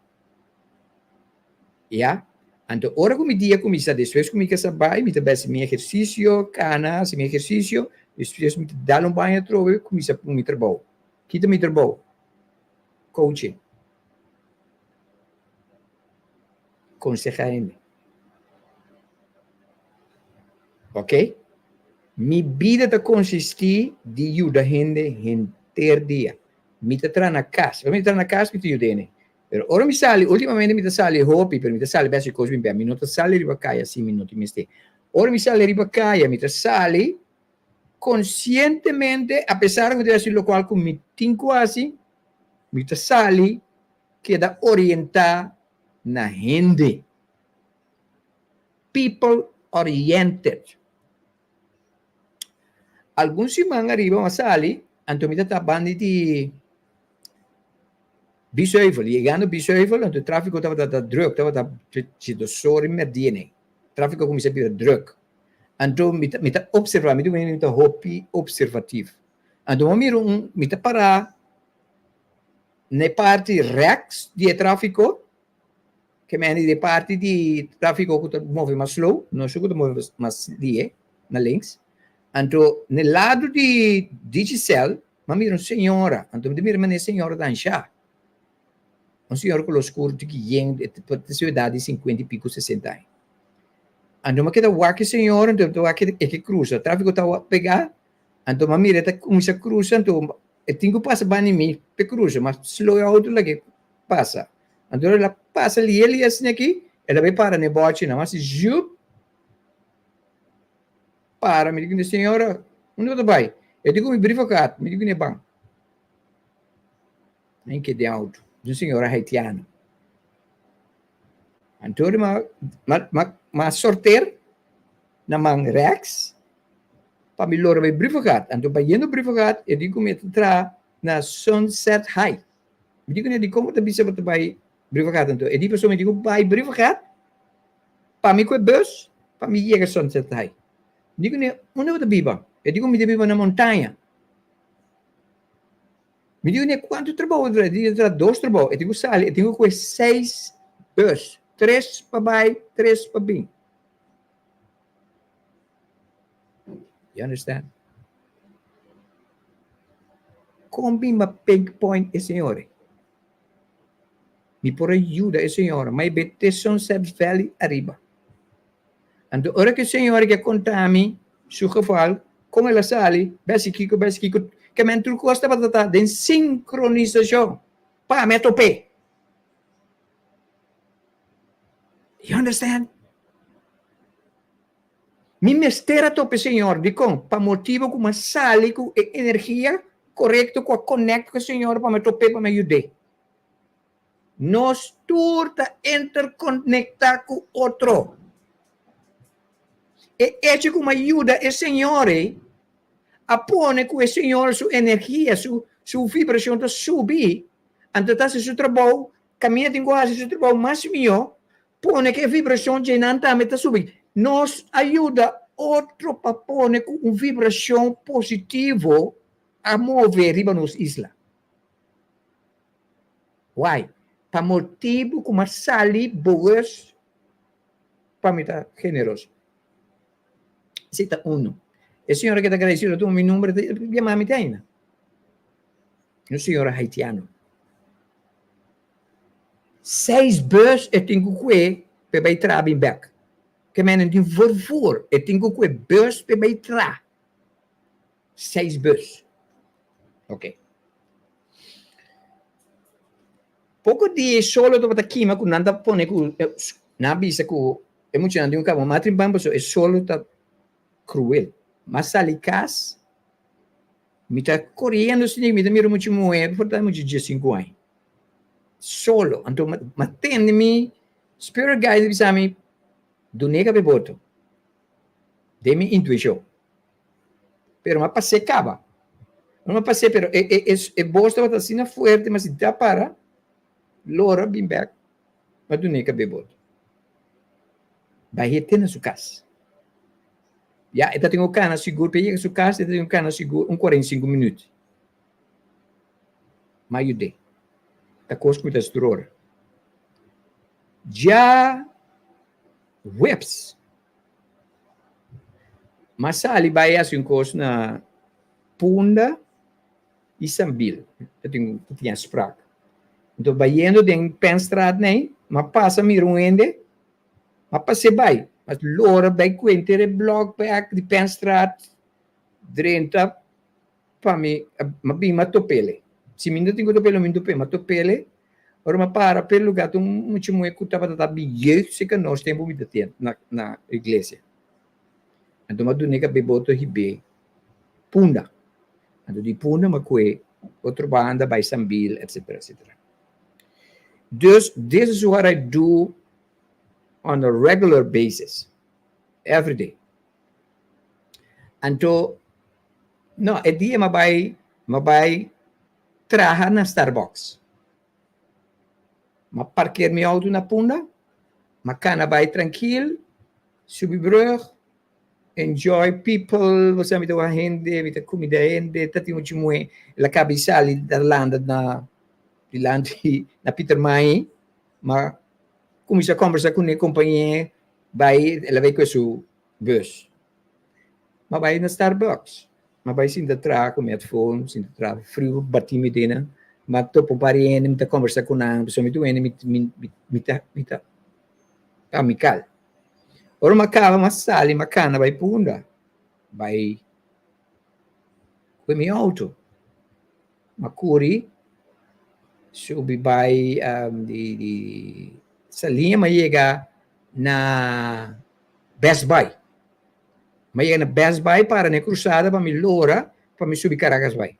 Ya. Anto ora ku mi dia kuminsá, despues ku mi kasa bai, mi ta bai hasi mi ehersisio, kana, hasi mi ehersisio, despues mi ta dal un baño atrobe, kuminsá ku mi trabou. Ki ta mi trabou? Coaching. Konsehá hende. Ok? Mi bida ta konsistí di yuda hende henter dia. Mi ta traha na kas. Ora mi ta traha na kas, mi ta yuda hende. Pero ora mi sali, ultimamente mi ta sali hopi, pero mi ta sali bes kos bin bek. Mi no ta sali riba kaya si mi no tin mester. Ora mi sali riba kaya, mi ta sali konsientemente, apesar ku mi ta hasi lokual ku mi tin ku hasi, mi ta sali keda orientá na hende. People oriented. Algun siman ariba mi a sali, anto mi ta ta banda di Biesheuvel. Yegando Biesheuvel, anto e tráfiko tabata ta drùk, tabata si dos ora i mèrdia nei. Tráfiko a kuminsá bira drùk. Anto mi ta mi ta opservá, mi ta mi ta hopi opservatif. Anto mi a mira un, mi ta pará na e parti rèks di e tráfiko, Ke mende di e parti di trafiko ku ta move mas slow, no su ku ta move mas lihe, na links. Anto na e lado di Digicel mi a mira un señora, anto mi ta mira manera e señora ta anshá. Un señora ku los skur tiki yen, por ta su edat di sinkuenta i piko, sesenta aña. Anto mi a keda wak e señora, anto mi ta wak e ke krusa, trafiko ta pegá, anto mi a mira e ta kuminsá krusa, anto e tin ku pasa banda di mi p'e krusa, mas slow e outo lag'é pasa. Anto el a pasa lié lié asina aki, el a bai para na e bòchi nan, hasi zjup, para. Mi di ku señora, unda bo ta bai? E di ku mi brievenkaart. Mi di ku ne ban. Mi keda den outo, di un señora haitiano. Anto di ma ma ma sorter na man rèks pa mi lora bai brievenkaart. Anto bayendo brievenkaart, e di ku mi ta traha na Sunset High. Mi di kuné, dikon bo ta bisa bo ta bai Brievengat anto? E di pasobra mi di ku bai Brievengat pa mi kue bus pa mi yega Sunset High. Mi di kuné, unda bo ta biba? E di ku mi ta biba na montaña. Mi di kuné, kuantu trabou bo ta traha? E di mi ta traha dos trabou. E tin ku sali, e tin ku kue seis bus, tres pa bai, tres pa bin. You understand? Kon bin ma pinpoint e señor ei? Mi por a yuda e señora, ma e bete Sunset Valley ariba. Anto ora ku e señora ke konta mi su geval, kon el a sali, besi kiko, besi kiko, ke men tur kos tabata ta den sinkronisashon pa mi a top'é. You understand? Mi mester a topa e Señor. Dikon? Pa motibu ku mi a sali ku e energia korekto ku a konekt ku e Señor pa mi top'é, pa mi yud'é. Nos tur ta interkonektá ku otro. E echo ku mi a yuda e Señor ei a pone ku e Señor su energia, su su vibrashon ta subi, anto ta hasi su trabou, kaminda tin ku hasi su trabou mas mihó. Pone ku e vibrashon dje nan tambe ta subi. Nos a yuda otro pa pone ku un vibrashon positivo a move riba nos isla. Why? Pa motibu ku mi a sali bewust pa mi ta generoso. Esei ta unu. E señora ke ta agradesido a tuma mi number ta yama mi te ainda. Un señora haitiano. Seis bus e tin ku kue p'e bai traha bin bèk. Ke menen tin vervoer, e tin ku kue bus p'e bai traha. Seis bus. Ok. Poko dia e solo tabata kima ku nan ta pone ku nan a bisa ku e muchanan tin ku kaba mas trempan pasobra e solo ta kruel. M'a sali kas. Mi ta koriendo asina mi ta mira mucha muher por ta mucha diesinku aña solo anto mi a tende mi spirit guide bisa mi dun'é kabe boto den mi intuishon pero mi a pas'é kaba mi a pas'é pero e e e bos tabata asina fuerte mi a sinti a para lora bin bek mi a dun'é kabe boto bai hete na su kas. Ya, e ta tin un kana sigur, pa e yega su kas e ta tin un kana sigur un 45 minüt. M'a yud'é. Ta kos ku mi ta strora. Djaweps m'a sali bai hasi un kos na Punda i Sambil. Ta tin ta tin afsprak. Anto bayendo den Penstraat nei, m'a pasa mira un hende. Ma pas'é bai, ma lora bai ku henter e blòk bèk di Penstraat drenta pa mi, m'a bin m'a top'ele. Si mi no tin ku top'ele, mi no top'é, m'a top'ele. Ora m'a para p'e lugá ta un mucha muhé ku tabata ta bin jeugd serka nos tempu mi ta ten na na iglesia. Anto m'a dun'é kab'é boto hib'é Punda. Anto di Punda m'a kue otro banda bai Sambil etcetera etcetera. Dus this is what I do on a regular basis, every day. Anto, no, e dia m'a bai, m'a bai traha na Starbucks. M'a parkeer mi auto na Punda, m'a kana bai trankil, subi brug, enjoy people, bo sa mi ta wak hende, mi ta kumida hende, ta tin muchu muhé, el a kaba di sali ta landa na dilanti na Pietermaai, ma kuminsá kombersá kuné kompañé bai el a bai kue su bus. Ma bai na Starbucks, ma bai sinta traha ku mi headphone, sinta traha friu bati mi dena, ma topa un par di hende mi ta kombersá ku nan, pasobra mi ta un hende mi mi mi ta mi ta amikal. Ora mi a kaba mi a sali mi a kana bai Punda bai ku mi outo. Mi a kuri subi bai di di Saliña mi a yega na Best Buy. Mi a yega na Best Buy para na e krusada pa mi lora pa mi subi Caracas bai.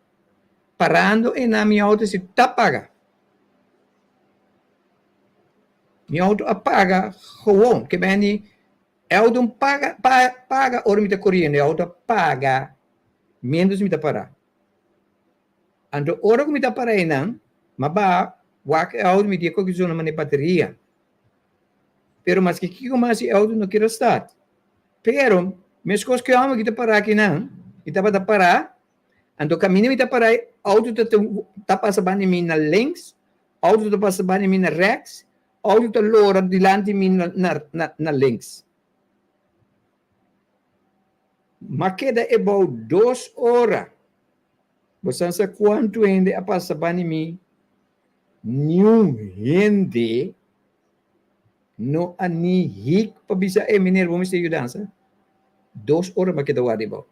Parando einan mi outo si ta paga. Mi auto a paga gewoon. Ke ben di e auto un paga pa paga ora mi ta koriendo. E auto a paga mientras mi ta pará. Anto ora ku mi ta pará einan, m'a baha wak e auto mi di e koki zona manera bateria. Pero maske kiko mas e auto no kier a start. Pero meskos ku e hòmber ki ta pará akinan, i tabata pará, anto kaminda mi ta pará e auto ta ta pasa banda di mi na links, Auto ta pasa banda mi na rechts, auto ta lora dilanti mi na, na, na, na links. Ma keda ebou dos ora. Bo sa sa kuantu hende a pasa banda mi? Niun hende no a ni hik pa bisa, e meneer, bo mester yudansa. Dos ora mi a keda warda ebou.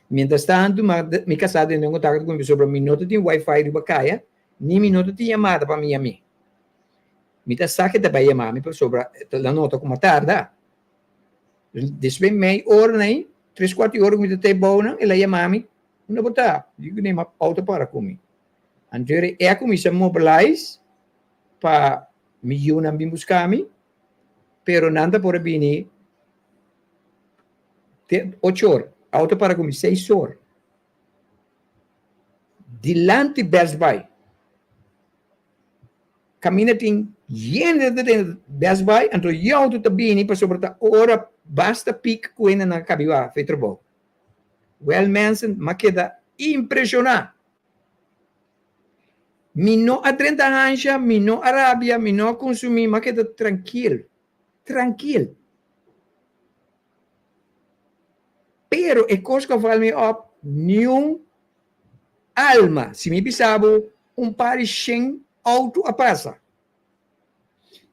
Mientras tanto, mi kasá den un kontakto ku mi pasobra mi no ta tin wifi riba kaya, ni mi no ta tin yamada pa mi yam'é. Mi ta sa ke ta bai yama mi pasobra ta nota ku mi a tarda. Despues mei ora nei, tres kuartu di ora ku mi ta te ebou nan, el a yama mi, Unda bo ta? Mi di, Mi auto para ku mi. Anto e a kuminsá mobilize pa mi yunan bin buska mi, pero nan ta por a bini te ocho or. Auto para ku mi seis or. Dilanti Best Buy. Kaminda tin yen hende den Best Buy, anto e auto ta bini pasobra ta ora basta pik ku hendenan a kabi wak fe trabou. Wèl mensen, m'a keda impreshoná. Mi no a drenta hansha, mi no a rabia, mi no a konsumí, m'a keda trankil, trankil. Pero e kos ku a val mi òp, niun alma, si mi bisa bo un par di shen outo a pasa.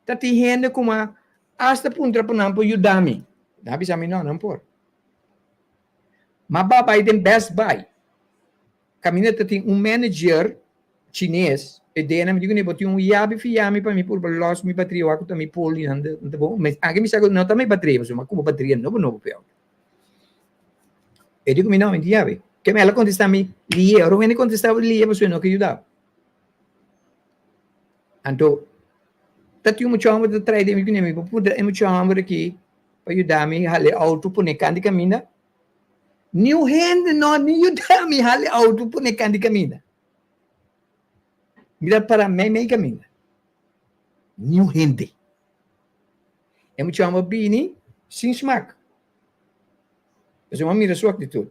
Ta tin hende ku a asta puntra pa nan por yuda mi. Nan a bisa mi no, nan por. M'a ba bai den Best Buy. Kaminda ta tin un manager chines, e dena mi di kuné, bo tin un yabi fiá mi pa mi purba lòs mi bateria wak ku ta mi poli nan ta bon. Anke mi sa ku no ta mi bateria pasobra mi a kumpra bateria nobo nobo p'e auto. E di ku mi no, mi tin yabi. Keme el a kontestá mi lié, ora un hende kontestá bo lié pasobra e no ke yuda bo. Anto ta tin un mucha hòmber ta trae den mi kuné, mi por puntra e mucha hòmber aki pa yuda mi hala e auto pone kant di kaminda. Niun hende no ni yuda mi hala e auto pone kant di kaminda. Mi ta para meimei kaminda. Niun hende. E mucha hòmber bini sin smak. Pasobra mi a mira su aktitut.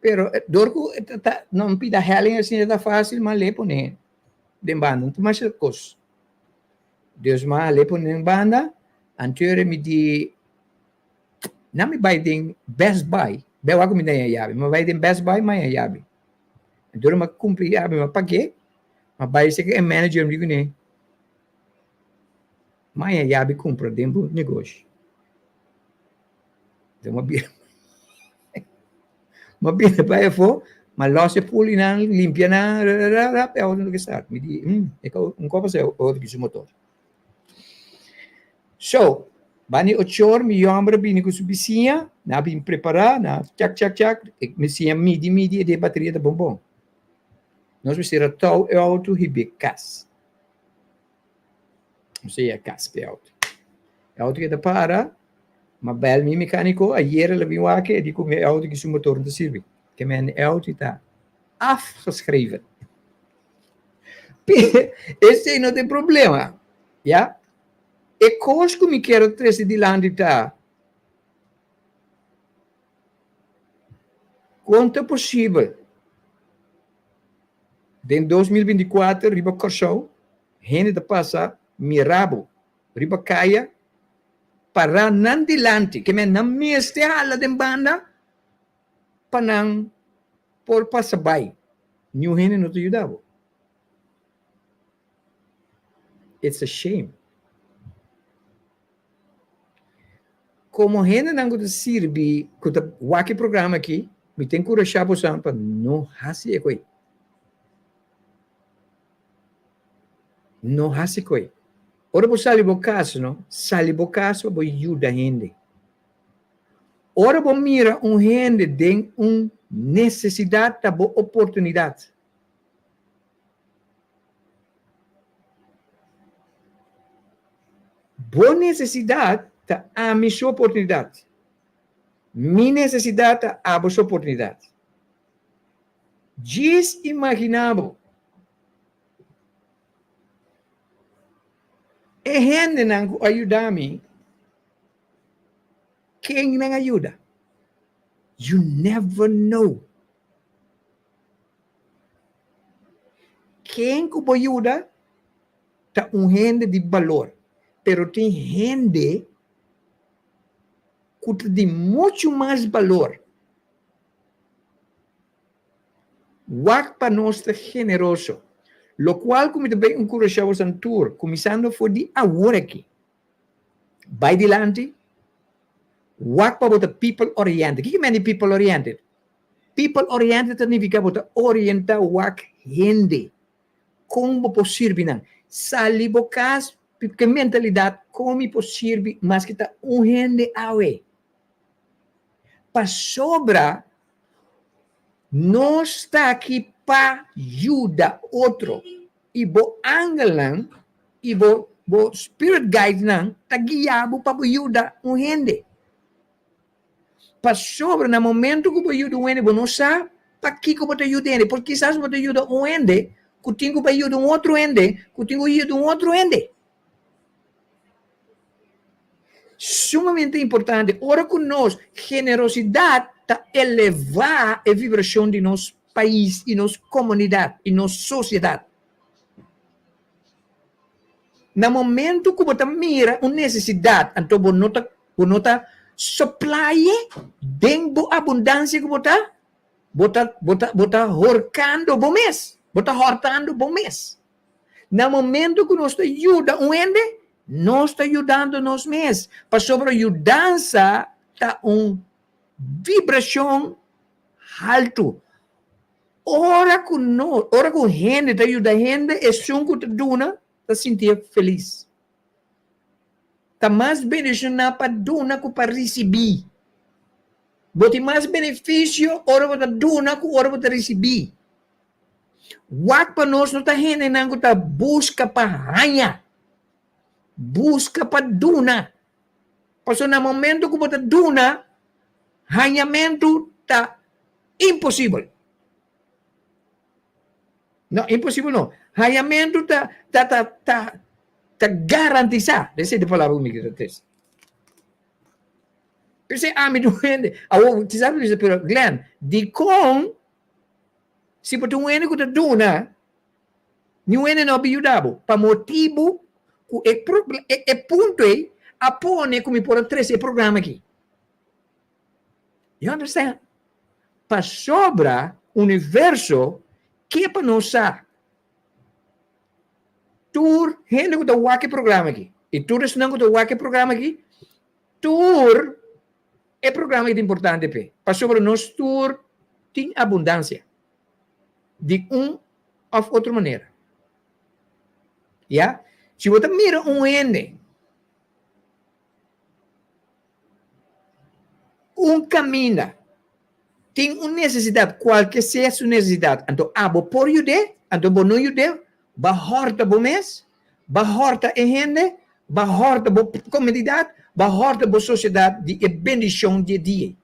Pero dor ku ta no pida helling asina ta fásil, ma lei pone den banda. No ta masha kos. Dus ma lei pone den banda, anterior mi di nan mi bai den Best Buy. B'e wak ku mi ta haña yabi. Mi bai den Best Buy, mi haña yabi. Anterior mi a kumpra yabi, mi a pag'é, mi a bai serka e manager, mi di kuné, mi haña yabi kumpra den bo negoshi. Enton m'a bira m'a bira bai afó, m'a lòs e pulinan, limpia nan, rararara, e auto no ke start. Mi di, hmm, e ka un kos pasa e auto ki su motor. So, banda di ocho or mi yòmber a bini ku su bisiña, nan a bin prepará, nan a chak chak chak, e bisiña midi midi e di e bateria ta bon bon. Nos mester a tou e auto hib'é kas. Nos a yega kas ku e auto. E auto keda para, ma bel mi mecanico, ayer el a bin wak e di ku mi e auto ki su motor no ta sirbi. Ke men e auto ta afgeschreven. Esei no ta e problema, ya. E kos ku mi kier a trese dilanti ta, kon ta posibel den 2024 riba Kòrsou hende ta pasa mira bo riba kaya pará nan dilanti, ke men nan mester hala den banda pa nan por pasa bai, niun hende no ta yuda bo. It's a shame. Komo hendenan ku ta sirbi, ku ta wak e programa aki, mi ta enkurashá boso pa no hasi e koi. No hasi koi. Ora bo sali bo kas, no, sali bo kas pa bo yuda hende. Ora bo mira un hende den un nesesidat ta bo oportunidat. Bo nesesidat ta ami su oportunidat. Mi nesesidat ta abo su oportunidat. Djis imaginá bo e hendenan ku a yuda mi, ken nan a yuda? You never know. Ken ku bo yuda ta un hende di balor, pero tin hende ku ta di muchu mas balor. Wak pa nos ta generoso. Lokual ku mi ta bai enkurashá boso tur, kuminsando for di awor aki, bai dilanti, wak pa bo ta people oriented. Kiko men di people oriented? People oriented ta nifiká bo ta orientá wak hende. Kon bo por sirbi nan? Sali bo kas ku e mentalidat kon mi por sirbi maske ta un hende awe. Pasobra nos ta aki pa yuda otro i bo angelnan i bo bo spirit guidenan ta guia bo pa bo yuda un hende. Pasobra na momento ku bo yuda un hende bo no sa pakiko bo ta yuda e hende, por kisas bo ta yuda un hende ku tin ku bai yuda un otro hende ku tin ku yuda un otro hende. Sumamente importante, ora ku nos generosidat ta elevá e vibrashon di nos pais i nos komunidat i nos sosiedat. Na momento ku bo ta mira un nesesidat, anto bo no ta bo no ta supply'e den bo abundansia ku bo ta, bo ta bo ta bo ta horkando bo mes, bo ta hòrtando bo mes. Na momento ku nos ta yuda un hende, nos ta yudando nos mes, pasobra yudansa ta un vibrashon haltu. Ora ku no, ora ku hende ta yuda hende, esun ku ta duna ta sintié felis. Ta mas bendishoná pa duna ku pa risibí. Bo tin mas benefisio ora bo ta duna ku ora bo ta risibí. Wak pa nos no ta hendenan ku ta buska pa haña, buska pa duna. Pasobra na momento ku bo ta duna, hañamentu ta Imposibel. No, imposibel no. Hañamentu ta, ta, ta, ta, ta garantisá. Esei ta e palabra ku mi kere trese. P'esei ami ta un hende. Awor, kisas bo bisa, pero Glenn, dikon si bo ta un hende ku ta duna, niun hende no a bin yuda bo? Pa motibu ku e, e, e punto ei a pone ku mi por a trese e programa aki. You understand? Pasobra universo ke pa nos sa. Tur hende ku ta wak e programa aki, i tur esnan ku ta wak e programa aki, tur e programa aki ta importante p'e. Pasobra nos tur tin abundansia di un òf otro manera. Ya? Si bo ta mira un hende Un kaminda tin un nesesidat, kualke sea su nesesidat, anto abo por yud'é, anto bo no yud'é, bo a hòrta bo mes, bo a hòrta e hende, bo a hòrta bo komunidat, bo a hòrta bo sosiedat di e bendishon di e dia ei.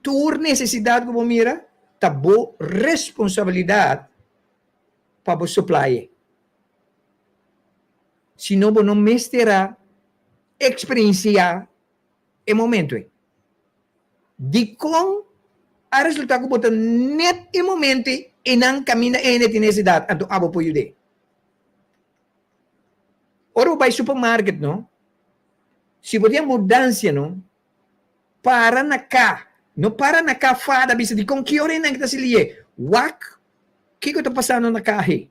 Tur nesesidat ku bo mira ta bo responsabilidat pa bo suplai e. Sino bo no mester a eksperensiá e momentu ei. Dikon a resultá ku bo ta nèt e momentu ei einan kaminda e hende tin nesesidat, anto abo por yud'é? Ora bo bai supermarket no, si bo tin abundansia no, para na ka, no para na ka fada bisa dikon ki ora einan ki ta silié, wak kiko ta pasando na ka hei.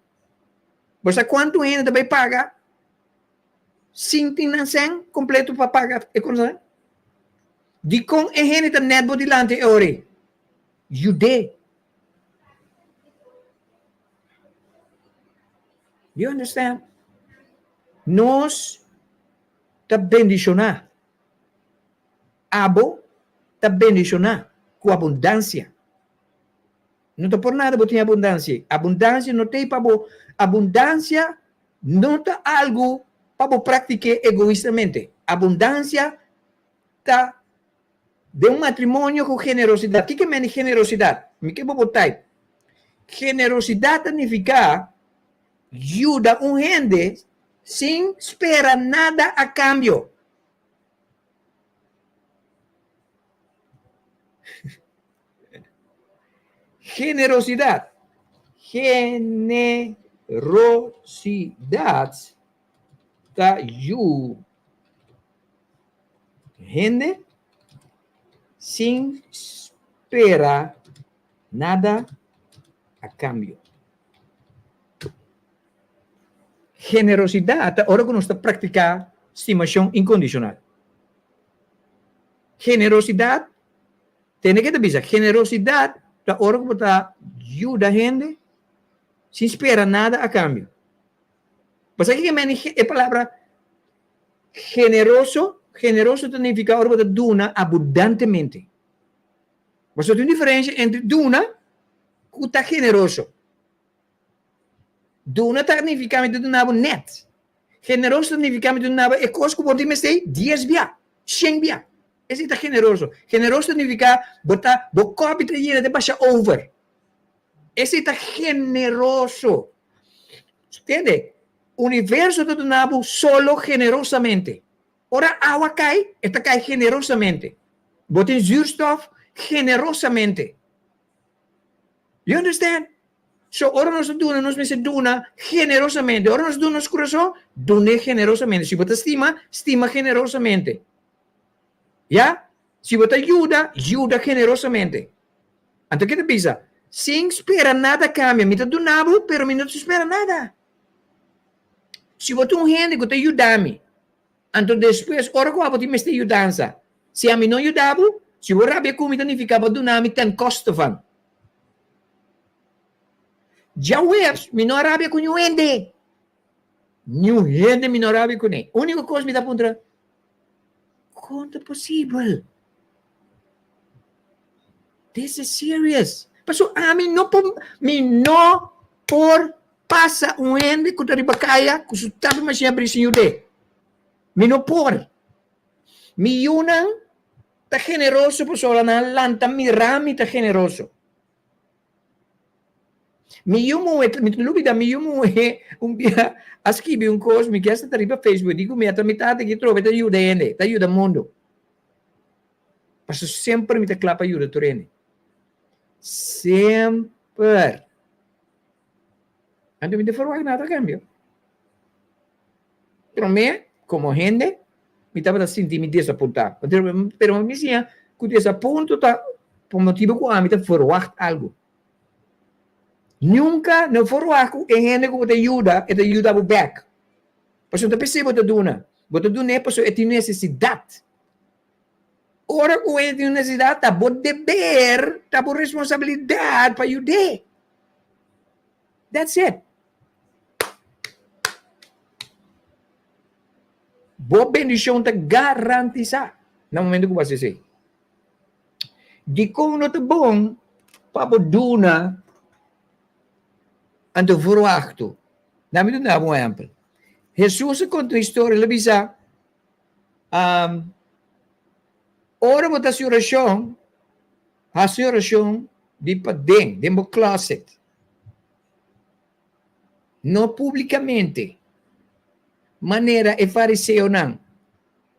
Bo sa kuantu hende ta bai paga sin tin nan sèn kompleto pa paga e kosnan? Dikon e hende ta nèt bo dilanti e ora ei? Yud'é. You understand? Nos ta bendishoná. Abo ta bendishoná ku abundansia. No ta por nada bo tin abundansia. Abundansia no ta ei pa bo. Abundansia no ta algu pa bo praktik'é egoistamente. Abundansia ta den un matrimonio ku generosidat. Kiko mende generosidat? Mi ke bo bo type. Generosidat ta nifiká yuda un hende sin spera nada a kambio. Generosidat. Generosidat ta yu hende sin spera. Nada a kambio. Generosidat ta ora ku nos ta praktiká stimashon inkondishonal. Generosidat, tende ke ta bisa, generosidat ta ora ku bo ta yuda hende sin spera nada a kambio. Bo sa kiko meni e palabra generoso? Generoso ta nifiká ora bo ta duna abundantemente. Pasobra tin un diferensia entre duna ku ta generoso. Duna ta nifiká mi ta duna bo nèt. Generoso ta nifiká mi ta duna bo e kos ku bo tin mester dies bia, shen bia. Esei ta generoso. Generoso ta nifiká bo ta bo kòpi ta yena te basha over. Esei ta generoso. Tende, universo ta duna bo solo generosamente. Ora awa kai, e ta kai generosamente. Bo tin zuurstof generosamente. You understand? So ora nos ta duna, nos mester duna generosamente. Ora nos duna nos kurason, dun'é generosamente. Si bo ta stima, stima generosamente. Ya? Si bo ta yuda, yuda generosamente. Anto ke ta bisa? Sin spera nada kambia. Mi ta duna bo, pero mi no ta spera nada. Si bo ta un hende ku ta yuda mi, anto despues ora ku abo tin mester yudansa, si ami no yuda bo, si bo rabia ku mi ta nifiká bo a duna mi ten koste van. Djaweps mi no a rabia ku niun hende. Niun hende mi no a rabia kuné. Úniko kos mi ta puntra, kon ta posibel? This is serious. Pasobra ami no por, mi no por pasa un hende ku ta riba kaya ku su tapi mashin abrí sin yud'é. Mi no por. Mi yunan ta generoso pasobra nan a lanta mira mi ta generoso. Mi yu muhé, mi ta lubida mi yu muhé un bia a skibi un kos, mi ke ta riba Facebook, di ku mi a ta mi tata ki trobe ta yuda hende, ta yuda mundu. Pasobra semper mi ta kla pa yuda tur hende. Semper. Anto mi ta ferwagt nada a kambio. Promé, komo hende, mi tabata sinti mi desapuntá. Pero mi siña ku desapunto ta pa motibu ku ami ta ferwagt algu. Nunka no ferwagt ku e hende ku bo ta yuda, e ta yuda bo bèk. Pasobra no ta p'esei bo ta duna. Bo ta dun'é pasobra e tin nesesidat. Ora ku e tin nesesidat, ta bo deber, ta bo responsabilidat pa yud'é. That's it. Bo bendishon ta garantisá na momento ku bo hasi esei. Dikon no ta bon pa bo duna anto verwachtu? Laat mi duna bo un ehèmpel. Hesus a konta un historia, el a bisa, ora bo ta hasi orashon, hasi orashon di paden, den bo closet. No públikamente, manera e fariseonan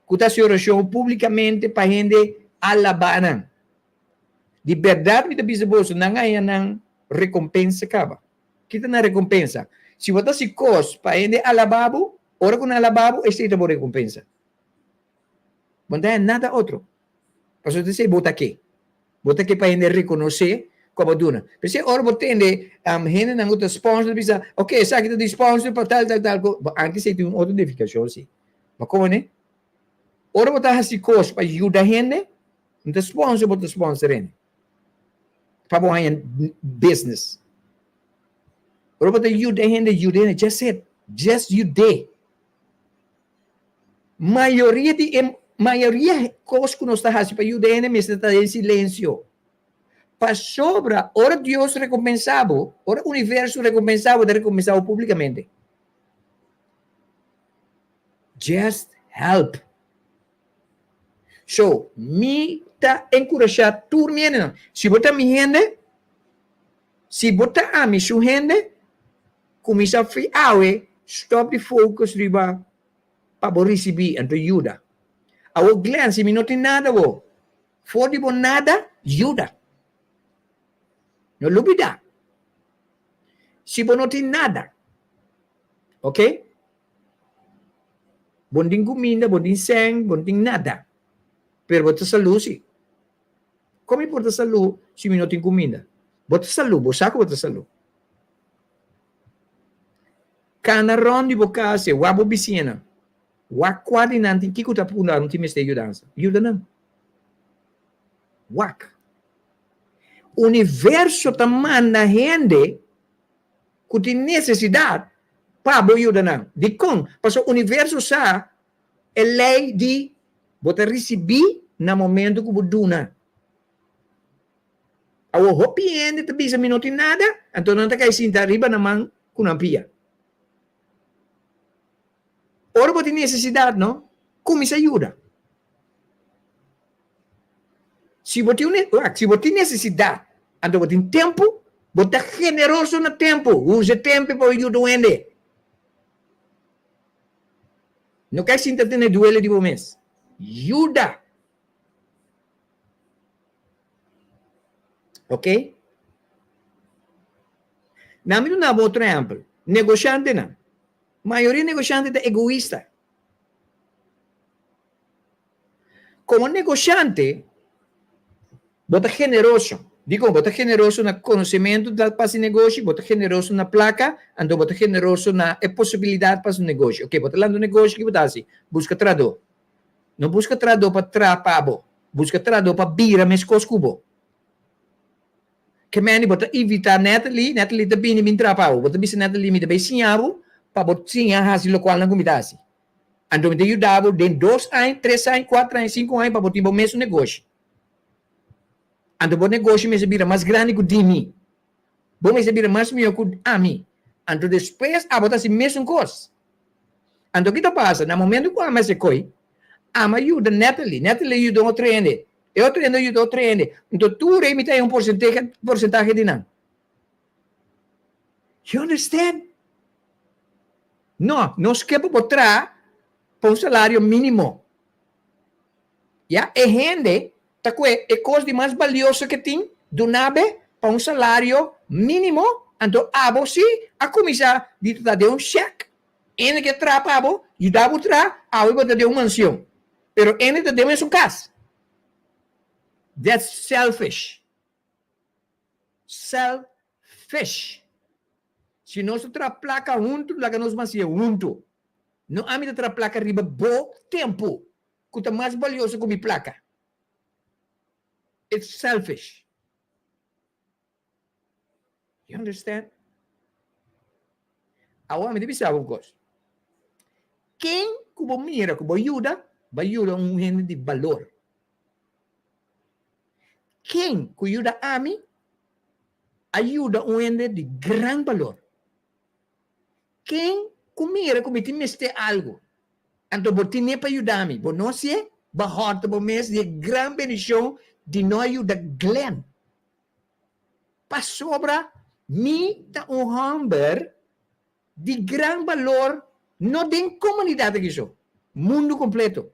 ku ta hasi orashon públikamente pa hende alabá nan. Di bèrdat mi ta bisa boso, nan a haña nan rekompensa kaba. Ki ta nan rekompensa? Si bo ta hasi kos pa hende alabá bo, ora ku nan alabá bo, esei ta bo rekompensa. Bo no ta haña nada otro. Pasobra ta esei bo ta ke. Bo ta ke pa hende rekonosé ku abo duna. P'esei ora bo tende hendenan ku ta sponsor ta bisa, ok, esaki ta di sponsor pa tal tal tal ko. Bo anke esei tin un otro nifikashon si. Bo komo ne? Ora bo ta hasi kos pa yuda hende, no ta sponsor bo ta sponsor hende pa bo haña business. Ora bo ta yuda hende, yuda hende, just it, just yud'é. Mayoria di e mayoria kos ku nos ta hasi pa yuda hende mester ta den silensio. Pasobra ora Dios rekompensá bo, ora universo rekompensá bo, ta rekompensá bo públikamente. Just help. So, mi ta enkurashá tur mi hendenan. Si bo ta mi hende, si bo ta ami su hende, Kuminsá fi awe stòp di focus riba pa bo risibí anto yuda. Awor Glenn si mi no tin nada bo, for di bo nada yuda. No lubidá si bo no tin nada ok bo no tin kuminda bo no tin sèn bo no tin nada pero bo ta salú si. Kon mi por ta salú si mi no tin kuminda? Bo ta salú, bo sa ku bo ta salú. Kana rònt di bo kas e wak bo bisiñanan. Wak kua di nan tin kiko ta punda nan tin mester yudansa. Yuda nan. Wak. Universo ta manda hende ku tin nesesidat pa bo yuda nan. Dikon? Pasobra universo sa e lei di bo ta risibí na momento ku bo duna. Awor hopi hende ta bisa mi no tin nada, anto nan ta kai sinta riba nan man ku nan pia. Ora bo tin nesesidat no, kuminsá yuda. Si bo tin un, si bo tin nesesidat, anto bo tin tempu, bo ta generoso na tempu, usa e tempu pa bo yuda un hende. No kai sinta tene duele di bo mes. Yuda! Ok? Na mi duna bo otro ehempel. Negoshantenan. Mayoria negoshante ta egoista. Komo negoshante, bo ta generoso. Dikon? Bo ta generoso na konosementu ta pa hasi negoshi, bo ta generoso na plaka, anto bo ta generoso na e posibilidat pa hasi un negoshi. Ok, bo ta lanta un negoshi, ki bo ta hasi? Buska trahadó. No buska trahadó pa traha pa bo, buska trahadó pa bira meskos ku bo. Ke meni bo ta invitá Natalie, Natalie ta bini bin traha pa bo. Bo ta bisa Natalie, mi ta bai siña bo pa bo siña hasi lokualnan ku mi ta hasi. Anto mi ta yuda bo den dos aña, tres aña, kuater aña, sinku aña pa bo tin bo mesun negoshi. Anto bo negoshi mester bira mas grandi ku di mi. Bo mester bira mas mihó ku ami. Anto despues abo ta hasi mesun kos. Anto ki ta pasa? Na momento ku ami hasi koi, ami a yuda Natalie, Natalie a yuda un otro hende, e otro hende a yuda otro hende. Anto tur ei mi ta haña un porsentahe di nan. You understand? No, nos ke pa bo traha pa un salario minimo. Ya, e hende ta kue e kos di mas balioso ke tin, duna be pa un salario minimo, anto abo si a kuminsá di ta den un shèk, ene ke traha pa bo, yuda bo traha, awe bo ta den un mansion, pero ene ta den mesun kas. That's selfish. Selfish. Si nos ta traha plaka huntu, laga nos masia huntu. No ami ta traha plaka riba bo tempu, ku ta mas balioso ku mi plaka. It's selfish. You understand? Awor mi ta bisa bo un kos. Ken ku bo mira ku bo yuda, bo a yuda un hende di balor. Ken ku yuda ami, a yuda un hende di gran balor. Ken ku mira ku mi tin mester algu, anto bo tine pa yuda mi, bo no hasié, bo hòrta bo mes di e gran bendishon di no a yuda Glenn. Pasobra mi ta un hòmber di gran balor no den komunidat aki so, mundu kompleto.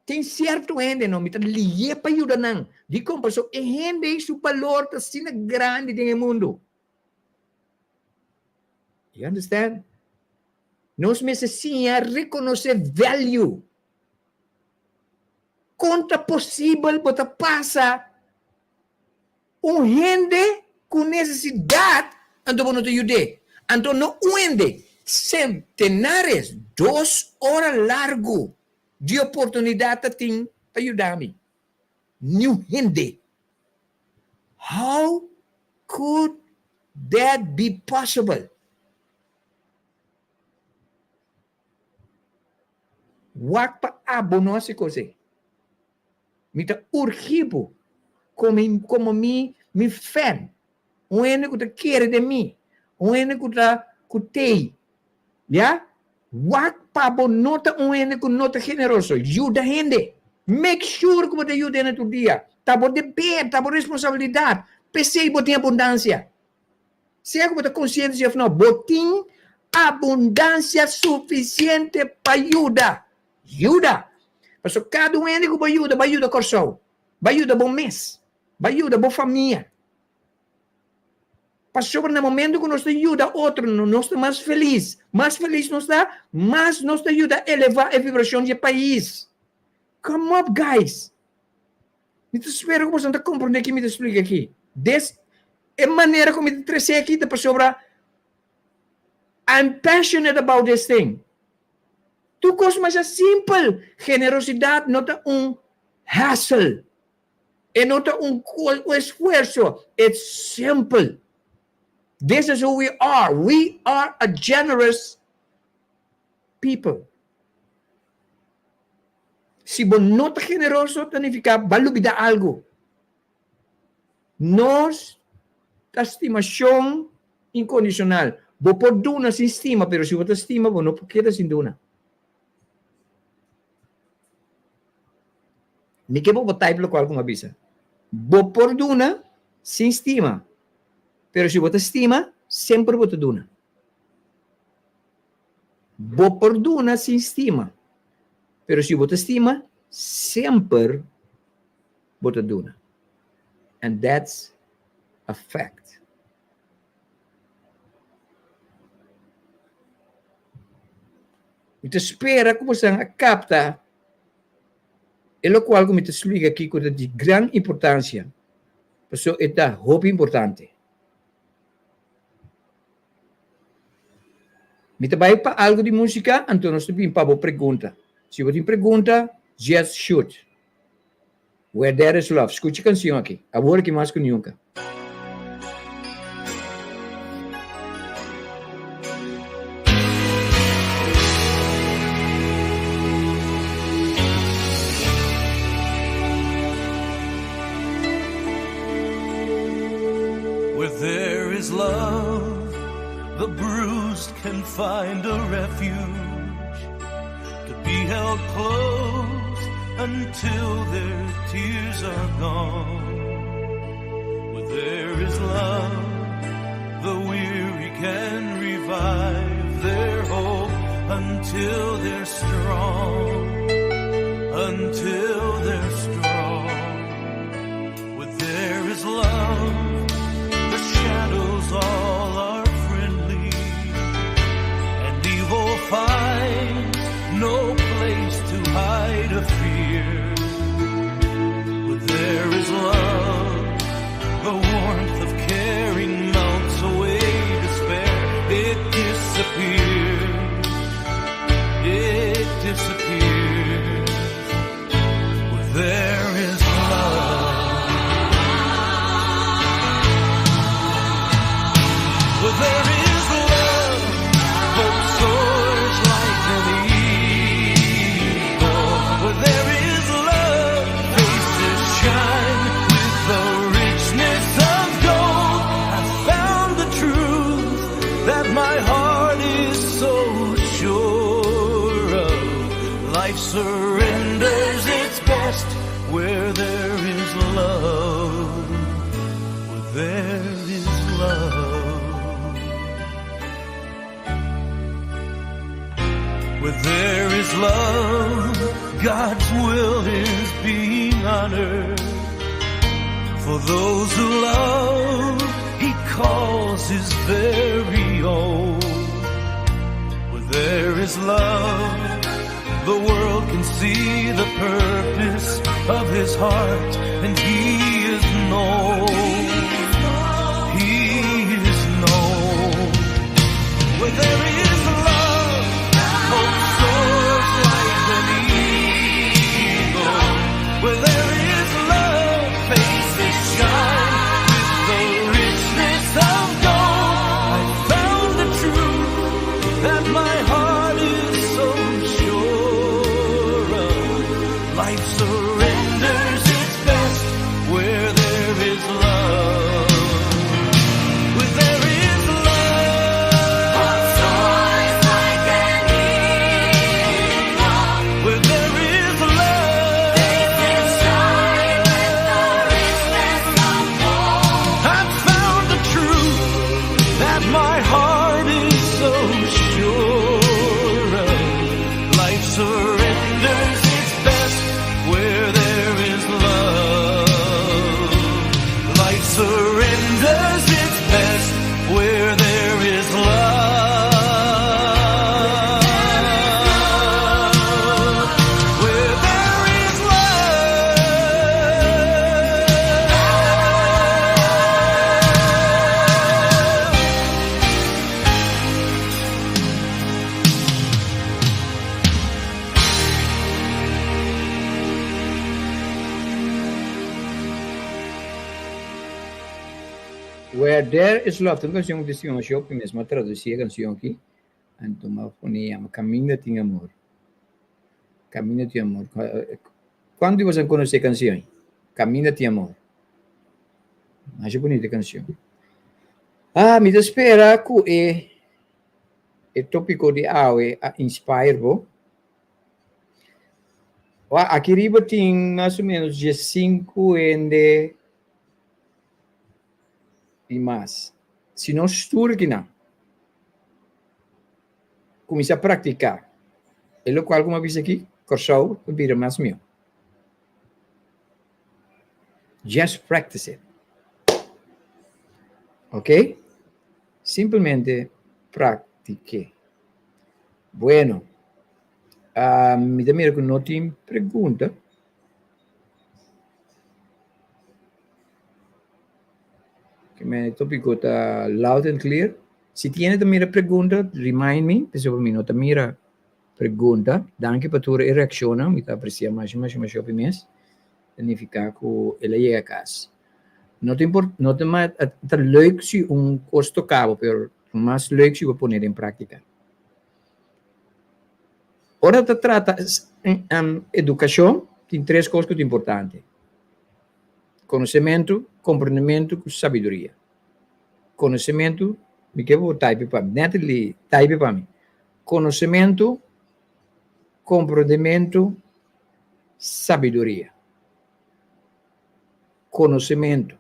Tin sierto hende no, mi ta lié pa yuda nan. Dikon? Pasobra e hende ei su balor ta asina grandi den e mundu. You understand? Nos mester siña rekonosé value. Kon ta posibel bo ta pasa un hende ku nesesidat anto bo no ta yud'é? Anto no un hende, sentenares, dos ora largu di oportunidat ta tin pa yuda mi. Niun hende. How could that be possible? Wak pa abo no hasi kos ei. Mi ta urgi bo komo mi mi fan, un hende ku ta kere den mi, un hende ku ta ku tei, ya. Wak pa bo no ta un hende ku no ta generoso. Yuda hende. Make sure ku bo ta yuda hende tur dia. Ta bo deber, ta bo responsabilidat. P'esei bo tin abundansia. Sea ku bo ta konsiente si òf no, bo tin abundansia sufisiente pa yuda. Yuda! Pasobra kada un hende ku bo yuda, bo a yuda Kòrsou, bo a yuda bo mes, bo a yuda bo famia. Pasobra na momento ku nos ta yuda otronan, nos ta mas felis. Mas felis nos ta, mas nos ta yuda elevá e vibrashon di e pais. Come up guys! Mi ta spera ku boso ta komprondé ki mi ta splika aki. Des e manera ku mi ta trese aki ta pasobra I'm passionate about this thing. Tur kos masha simpel. Generosidat no ta un hassle. E no ta un esfuerso. It's simple. This is who we are. We are a generous people. Si bo no ta generoso, ta nifiká bo a lubidá algu. Nos ta stimashon inkondishonal. Bo por duna sin stima, pero si bo ta stima, bo no por keda sin duna. Mi ke pa bo type lokual ku mi a bisa. Bo por duna sin stima, pero si bo ta stima, semper bo ta duna. Bo por duna sin stima, pero si bo ta stima, semper bo ta duna. And that's a fact. Mi ta spera ku bosan a kapta e lokual ku mi ta splika aki ku ta di gran importansia, pasobra e ta hopi importante. Mi ta bai pa algu di músika, anto nos ta bin pa bo pregunta. Si bo tin pregunta, just shoot. Where There Is Love, skucha e kansion aki, awor aki mas ku nunka.
Where there is love, the bruised can find a refuge to be held close until their tears are gone. Where there is love, the weary can revive their hope until they're strong. Until they're strong. Where there is love, the shadows all are friendly, and evil finds no place to hide a fear. Where there is love, the warmth of caring melts away despair. It disappears. It disappears. Where there is love. Where there is love, hope soars like an eagle. Where there is love, faces shine with the richness of gold. I found the truth that my heart is so sure of. Life surrenders its best where there is love. Where there is love. Where there is love, God's will is being honored. For those who love, He calls His very own. Where there is love, the world can see the purpose of His heart, and He is known. He is known. Where there is love, hope soars like an eagle. Where there is love, faces shine with the richness of gold. I found the truth that my heart is so sure of. Life surrenders its best where there is love. Where there is love,
Hope soars like an eagle.
where there is love,
Faces shine with the richness of gold.
I found the truth that my heart is so sure of. Life surrenders its best where there is love. Life surrenders its best where there is love. Where there is love.
Where There Is Love, ta un kanshon ku ta stima masha hopi mes. Mi a tradusí e kanshon aki, anto mi a pone yama Kaminda Tin Amor. Kaminda Tin Amor. Kuantu di boso a konosé e kanshon ei? Kaminda Tin Amor. Masha bunita e kanshon. Ah, mi ta spera ku e e tópiko di awe a inspire bo. Wak, aki riba tin mas o ménos diesinku hende i mas. Si nos tur kinan kuminsá praktiká e lokual ku mi a bisa aki, Kòrsou ta bira mas mihó. Just practice it. Ok? Simplemente praktik'é. Bueno, mi ta mira ku no tin pregunta. E tópiko ta loud and clear. Si tin hende ta mira pregunta, remind me, pasobra mi no ta mira pregunta. Danki pa tur e reakshonnan, mi ta apresiá masha masha masha hopi mes. Ta nifiká ku el a yega kas. No ta impor, no ta ma, ta leuk si un kos toka bo, pero mas leuk si bo pone den práktika. Ora ta trata edukashon, tin tres kos ku ta importante. Konosementu, komprendementu ku sabiduria. Konosementu, mi ke bo taipe pa mi, Natalie taipe pa mi. Konosementu, komprendementu, sabiduria. Konosementu,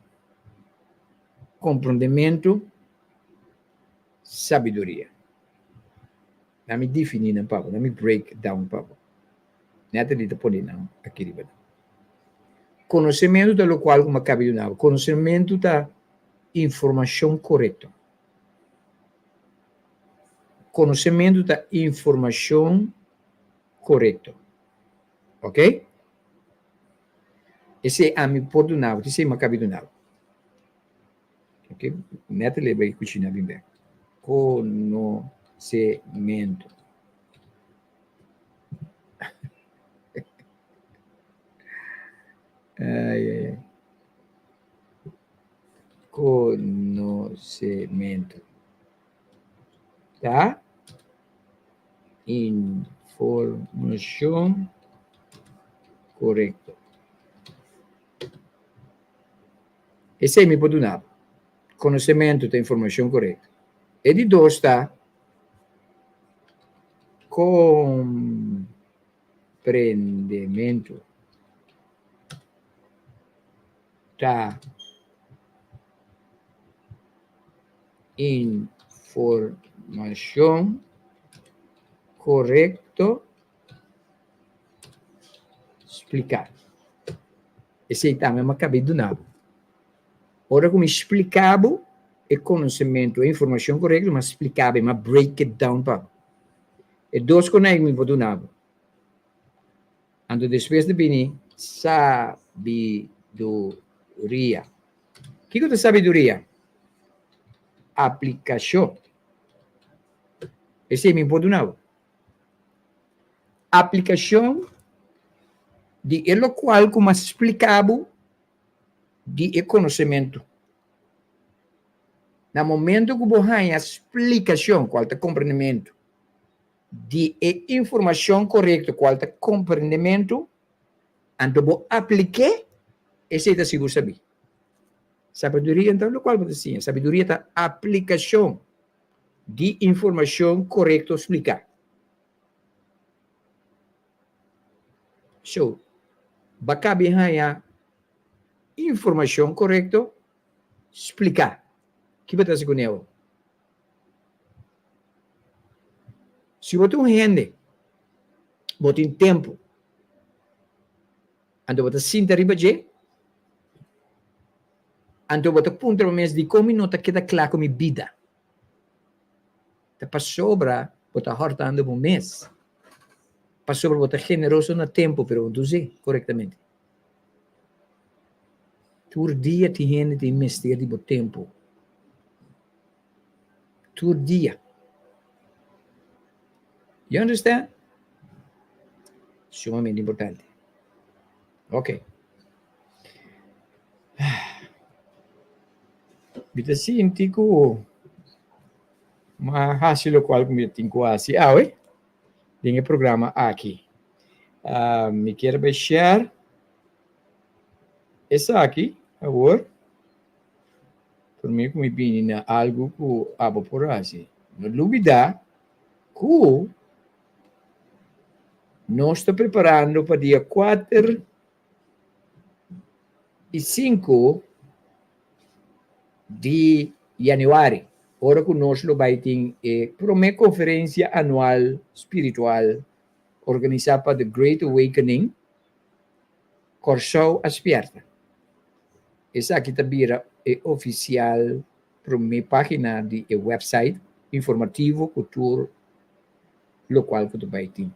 komprendementu, sabiduria. Na mi definí nan pa bo, na mi break down pa bo. Natalie ta pone nan aki riba nan. Konosementu ta lokual ku mi a kaba di duna bo. Konosementu ta informashon korekto. Konosementu ta informashon korekto. Ok? Esei ami por duna bo, esei mi a kaba di duna bo. Ok, Natalie bai kushina bin bek. Konosementu. Ai, ai, ai. Konosementu. Ta informashon korekto. Esei mi por duna bo. Konosementu ta informashon korekto. E di dos ta komprendementu. Ta informashon korekto spliká. Esei tambe mi a kaba di duna bo. Ora ku mi splika bo e konosementu, e informashon korekto, mi a splika bo, mi a break it down pa bo. E dos konai ku mi por duna bo. Anto despues ta bini sabiduria. Kiko ta sabiduria? Aplikashon. Esei mi por duna bo. Aplikashon di e lokual ku mas splika bo di e konosementu. Na momento ku bo haña splikashon, kual ta komprendementu, di e informashon korekto, kual ta komprendementu, anto bo aplik'é, esei ta sigur sabí. Sabiduria anto lokual bo ta siña? Sabiduria ta aplikashon di informashon korekto spliká. So, bo a kabi haña informashon korekto spliká. Ki bo ta hasi kuné awor? Si bo ta un hende, bo tin tempu, anto bo ta sinta riba dje, Anto bo ta puntra bo mes, Dikon mi no ta keda kla ku mi bida? Ta pasobra bo ta hòrtando bo mes. Pasobra bo ta generoso na tempu, pero bo no ta us'é korektamente. Tur dia tin hende tin mester di bo tempu. Tur dia. You understand? Sumamente importante. Ok. Mi ta sinti ku m'a hasi lokual ku mi ta tin ku hasi awe den e programa aki. Mi kier bai share esaki awor promé ku mi bini na algu ku abo por hasi. No lubidá ku nos ta preparando pa dia kuater i sinku di yanüari, ora ku nos lo bai tin e promé konferensia anual spiritual organisá pa The Great Awakening, Kòrsou a Spièrta. Esaki ta bira e ofisial promé página di e wèpsait informativo ku tur lokual ku ta bai tin.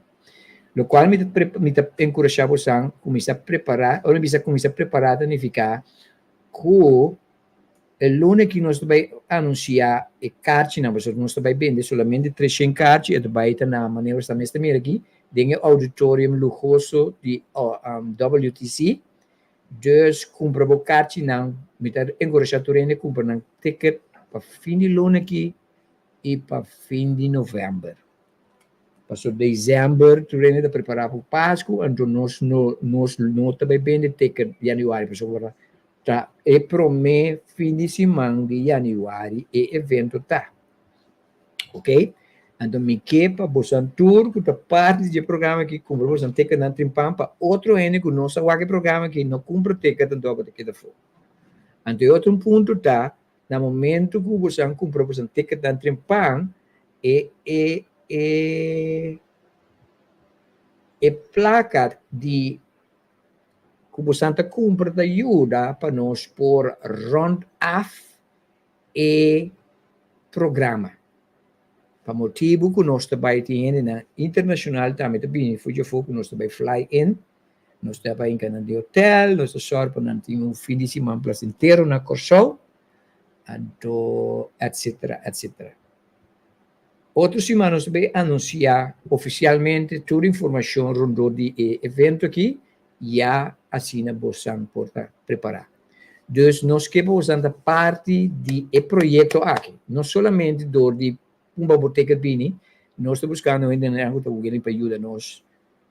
Lokual mi ta mi ta enkurashá bosan kuminsá prepará, ora mi bisa kuminsá prepará ta nifiká ku e luna aki nos ta bai anunsiá e karchinan, pasobra nos ta bai bende solamente treshen karchi, e ta bai ta na manera ku sta mes ta mira aki, den e auditorium luhoso di WTC. Dus kumpra bo karchinan, mi ta enkurashá tur hende kumpra nan ticket pa fin di luna aki i pa fin di novèmber. Pasobra desèmber tur hende ta prepará pa Pasku, anto nos no nos no ta bai bende ticket yanüari pasobra ta e promé fin di siman di yanüari e evento ta. Ok, anto mi ke pa bosan tur ku ta parti di e programa aki kumpra bosan ticketnan trimpan pa otro hende ku no sa wak e programa aki no kumpra ticket anto abo ta keda afó. Anto e otro punto ta Na momento ku boso a kumpra boso ticketnan trempan, e e e e plaka di ku boso ta kumpra ta yuda pa nos por rond af e programa. Pa motibu ku nos ta bai tin hendenan internashonal tambe ta bini for dje afó ku nos ta bai fly in. Nos ta bai hinka nan di hotel, nos ta sòru pa nan tin un fin di siman plasentero na Kòrsou, anto etsetera, etsetera. Otro siman nos ta bai anunsiá ofisialmente tur informashon rondó di e evento aki, ya asina bosan por ta prepará. Dus nos ke pa bosan ta parti di e proyekto aki, no solamente dor di pumba bo ticket bini, nos ta buskando hendenan ku ta willing pa yuda nos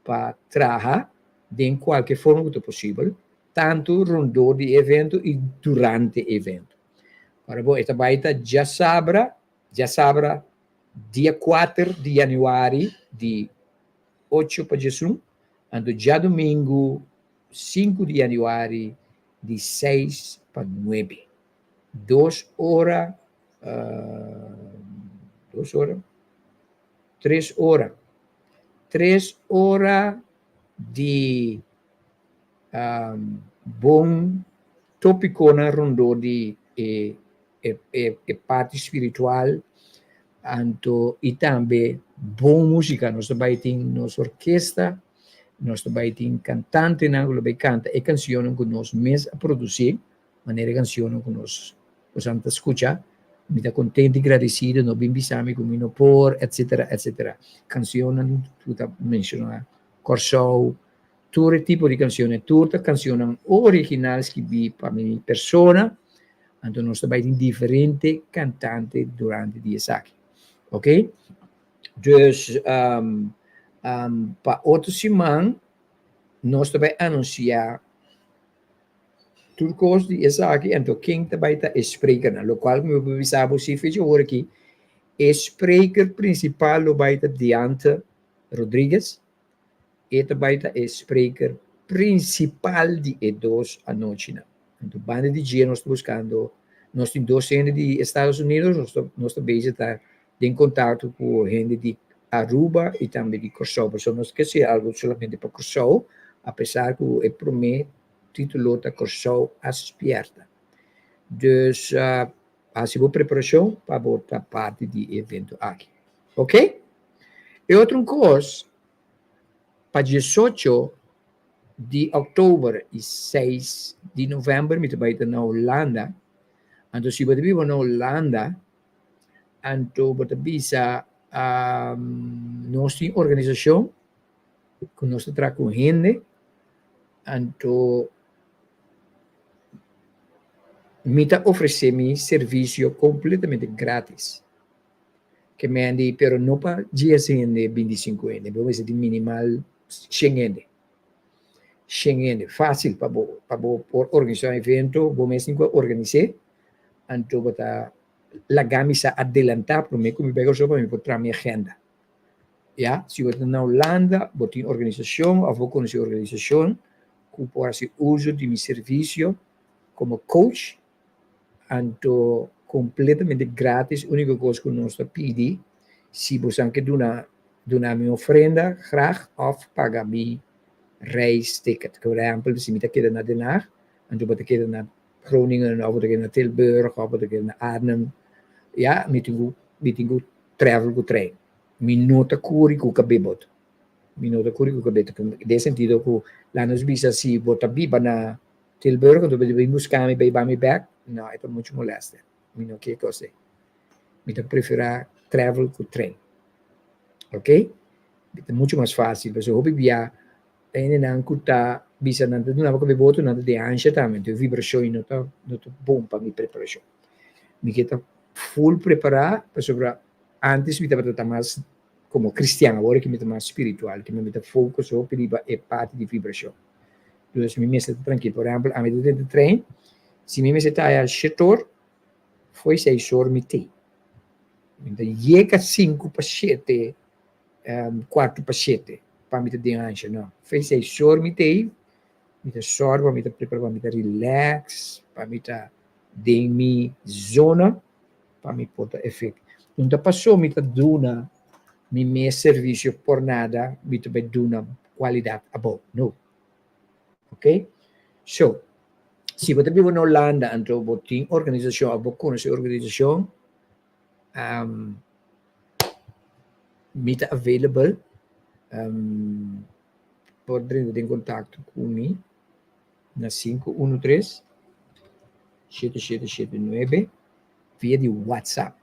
pa traha den kualke forma ku ta posibel, tantu rondó di e evento i durante e evento. Ora bo, e ta bai ta djasabra, djasabra dia kuater di yanüari di ocho pa djesun, anto djadumingu sinku di yanüari di seis pa nuebe. Dos ora, dos ora? Tres ora. Tres ora di bon tópikonan rondó di e e parti spiritual anto i tambe bon músika. Nos ta bai tin nos orkesta, nos ta bai tin kantantenan ku lo bai kanta e kanshonnan ku nos mes a produsí. Manera e cancionnan cu nos bosan ta scucha, mi ta contento y gradecido, no bin bisa mi cu mi no por, etcetera, etcetera. Cancionnan cu ta menciona Corsou, tur e tipo di cancionnan, tur ta cancionnan original scribi pa mi persona, anto nos ta bay tin diferente cantante durante di esaki. Ok, dus pa otro siman nos ta bay anuncia. Tur kos di esaki, anto ken ta bai ta e sprekernan? Lokual ku mi por bisa bo si fecha awor aki, e spreker prinsipal lo bai ta Dianthe Rodriguez, e ta bai ta e spreker prinsipal di e dos anochinan. Anto banda di dje nos ta buskando, nos tin dos hende di Estados Unidos, nos ta nos ta bezig ta den kontakto ku hende di Aruba i tambe di Kòrsou, pasobra nos ke hasi algu solamente pa Kòrsou, apesar ku e promé título ta Kòrsou a Spièrta. Dus hasi bo preparashon pa bo ta parti di e evento aki. Ok? E otro un kos, pa diesocho di òktober i seis di novèmber mi ta bai ta na Hulanda, anto si bo ta biba na Hulanda, Anto bo ta bisa nos tin organisashon ku nos ta traha ku hende, anto Mi ta ofresé mi servisio kompletamente grátis. Ke men di, pero no pa dies hende, bintisinku hende, bo mester tin minimal shen hende. Shen hende, fásil pa bo, pa bo por organisá un evento, bo mes tin ku a organis'é, anto bo ta laga mi sa adelantá promé ku mi bai Kòrsou pa mi por traha mi agenda. Ya, si bo ta na Hulanda, bo tin organisashon òf bo konosé organisashon ku por hasi uso di mi servisio komo coach, anto kompletamente gratis, úniko kos ku nos ta pidi, si bosan ke duna duna mi ofrenda, grag, òf paga mi reisticket. Por ehèmpel, si mi ta keda na Den Haag, anto bo ta keda na Groningen òf bo ta keda na Tilburg òf bo ta keda na Arnhem, ya, mi tin ku mi tin ku travel ku trein. Mi no ta kuri ku kabebot. Mi no ta kuri ku kabebot. Den sentido ku laga nos bisa si bo ta biba na Tilburg anto bo ta bin buska mi bai bami bek, no, e ta muchu molèste. Mi no ke kos ei. Mi ta preferá travel ku trein. Ok? E ta muchu mas fásil pasobra hopi bia hendenan ku ta bisa nan ta duna bo kabebot nan ta den ansha tambe, anto e vibrashon ei no ta no ta bon pa mi preparashon. Mi ke ta full prepará pasobra antes mi tabata ta mas komo kristian, awor aki mi ta mas spiritual, kimen mi ta focus hopi riba e parti di vibrashon. Dus mi mester ta trankil. Por ehempel, ami ta den trein, si mi mester ta aya shete or, fo'i seis or mi tei. Mi ta yega sinku pa shete, kuartu pa shete, pa mi ta den ansha, no. Fo'i seis or mi tei, mi ta sòru pa mi ta prepara, pa mi ta relax, pa mi ta den mi zona, pa mi por ta efecti. No ta paso mi ta duna mi mes servicio por nada, mi ta bay duna cualidad abou. No. Ok? So, si bo ta biba na Holanda anto bo tin organisacion of bo conoce organisacion, um, mi ta available, um, por drenta den contacto cu mi na 513 7779 via di WhatsApp.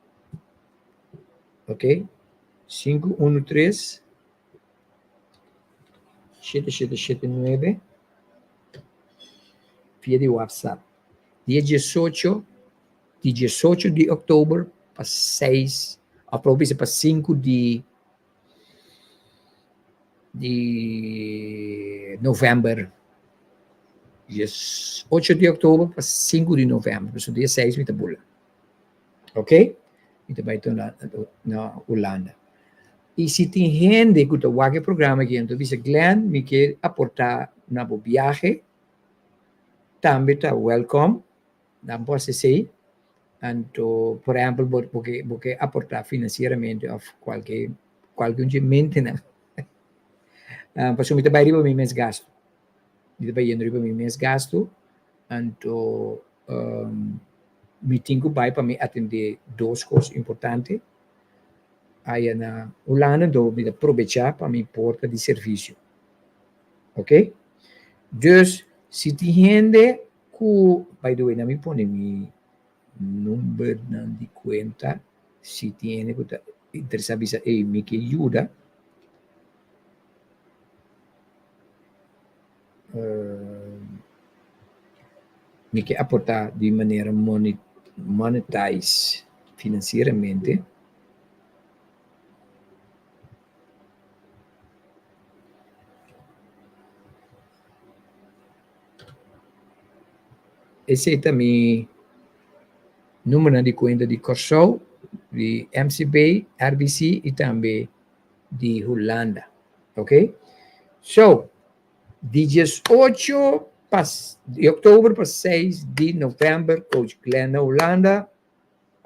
Ok? 513 7779 via di WhatsApp. Dia 18 di 18 di oktober pa 6 of pa bisa pa 5 di di november. 18 di oktober pa 5 di november. Pasobra dia 6 mi ta bula. Ok? Mi ta bai na, na Hulanda. I si tin hende ku ta wak e programa aki, anto bisa Glenn, mi ke aportá na bo biahe, tambe ta welkom. Nan por hasi esei. Anto, por ehèmpel, bo bo ke bo ke aportá finansieramente òf kualke kualke un dje mentenan. Pasobra mi ta bai riba mi mes gastu. Mi ta bai yendo riba mi mes gastu, anto mi tin ku bai pa mi atendé dos kos importante aya na Hulanda, anto mi ta probechá pa mi por ta di servisio. Ok? Dus, si tin hende ku, by the way, nan mi pone mi numbernan di kuenta, si tin hende ku ta interesá bisa, ey, mi ke yuda. Mi ke aportá di manera monetize finansieramente. Esei ta mi numbernan di kuenta di Kòrsou, di MCB, RBC i tambe di Hulanda. Ok? So, di 18 pa di oktober pa 6 di november Coach Glenn na Hulanda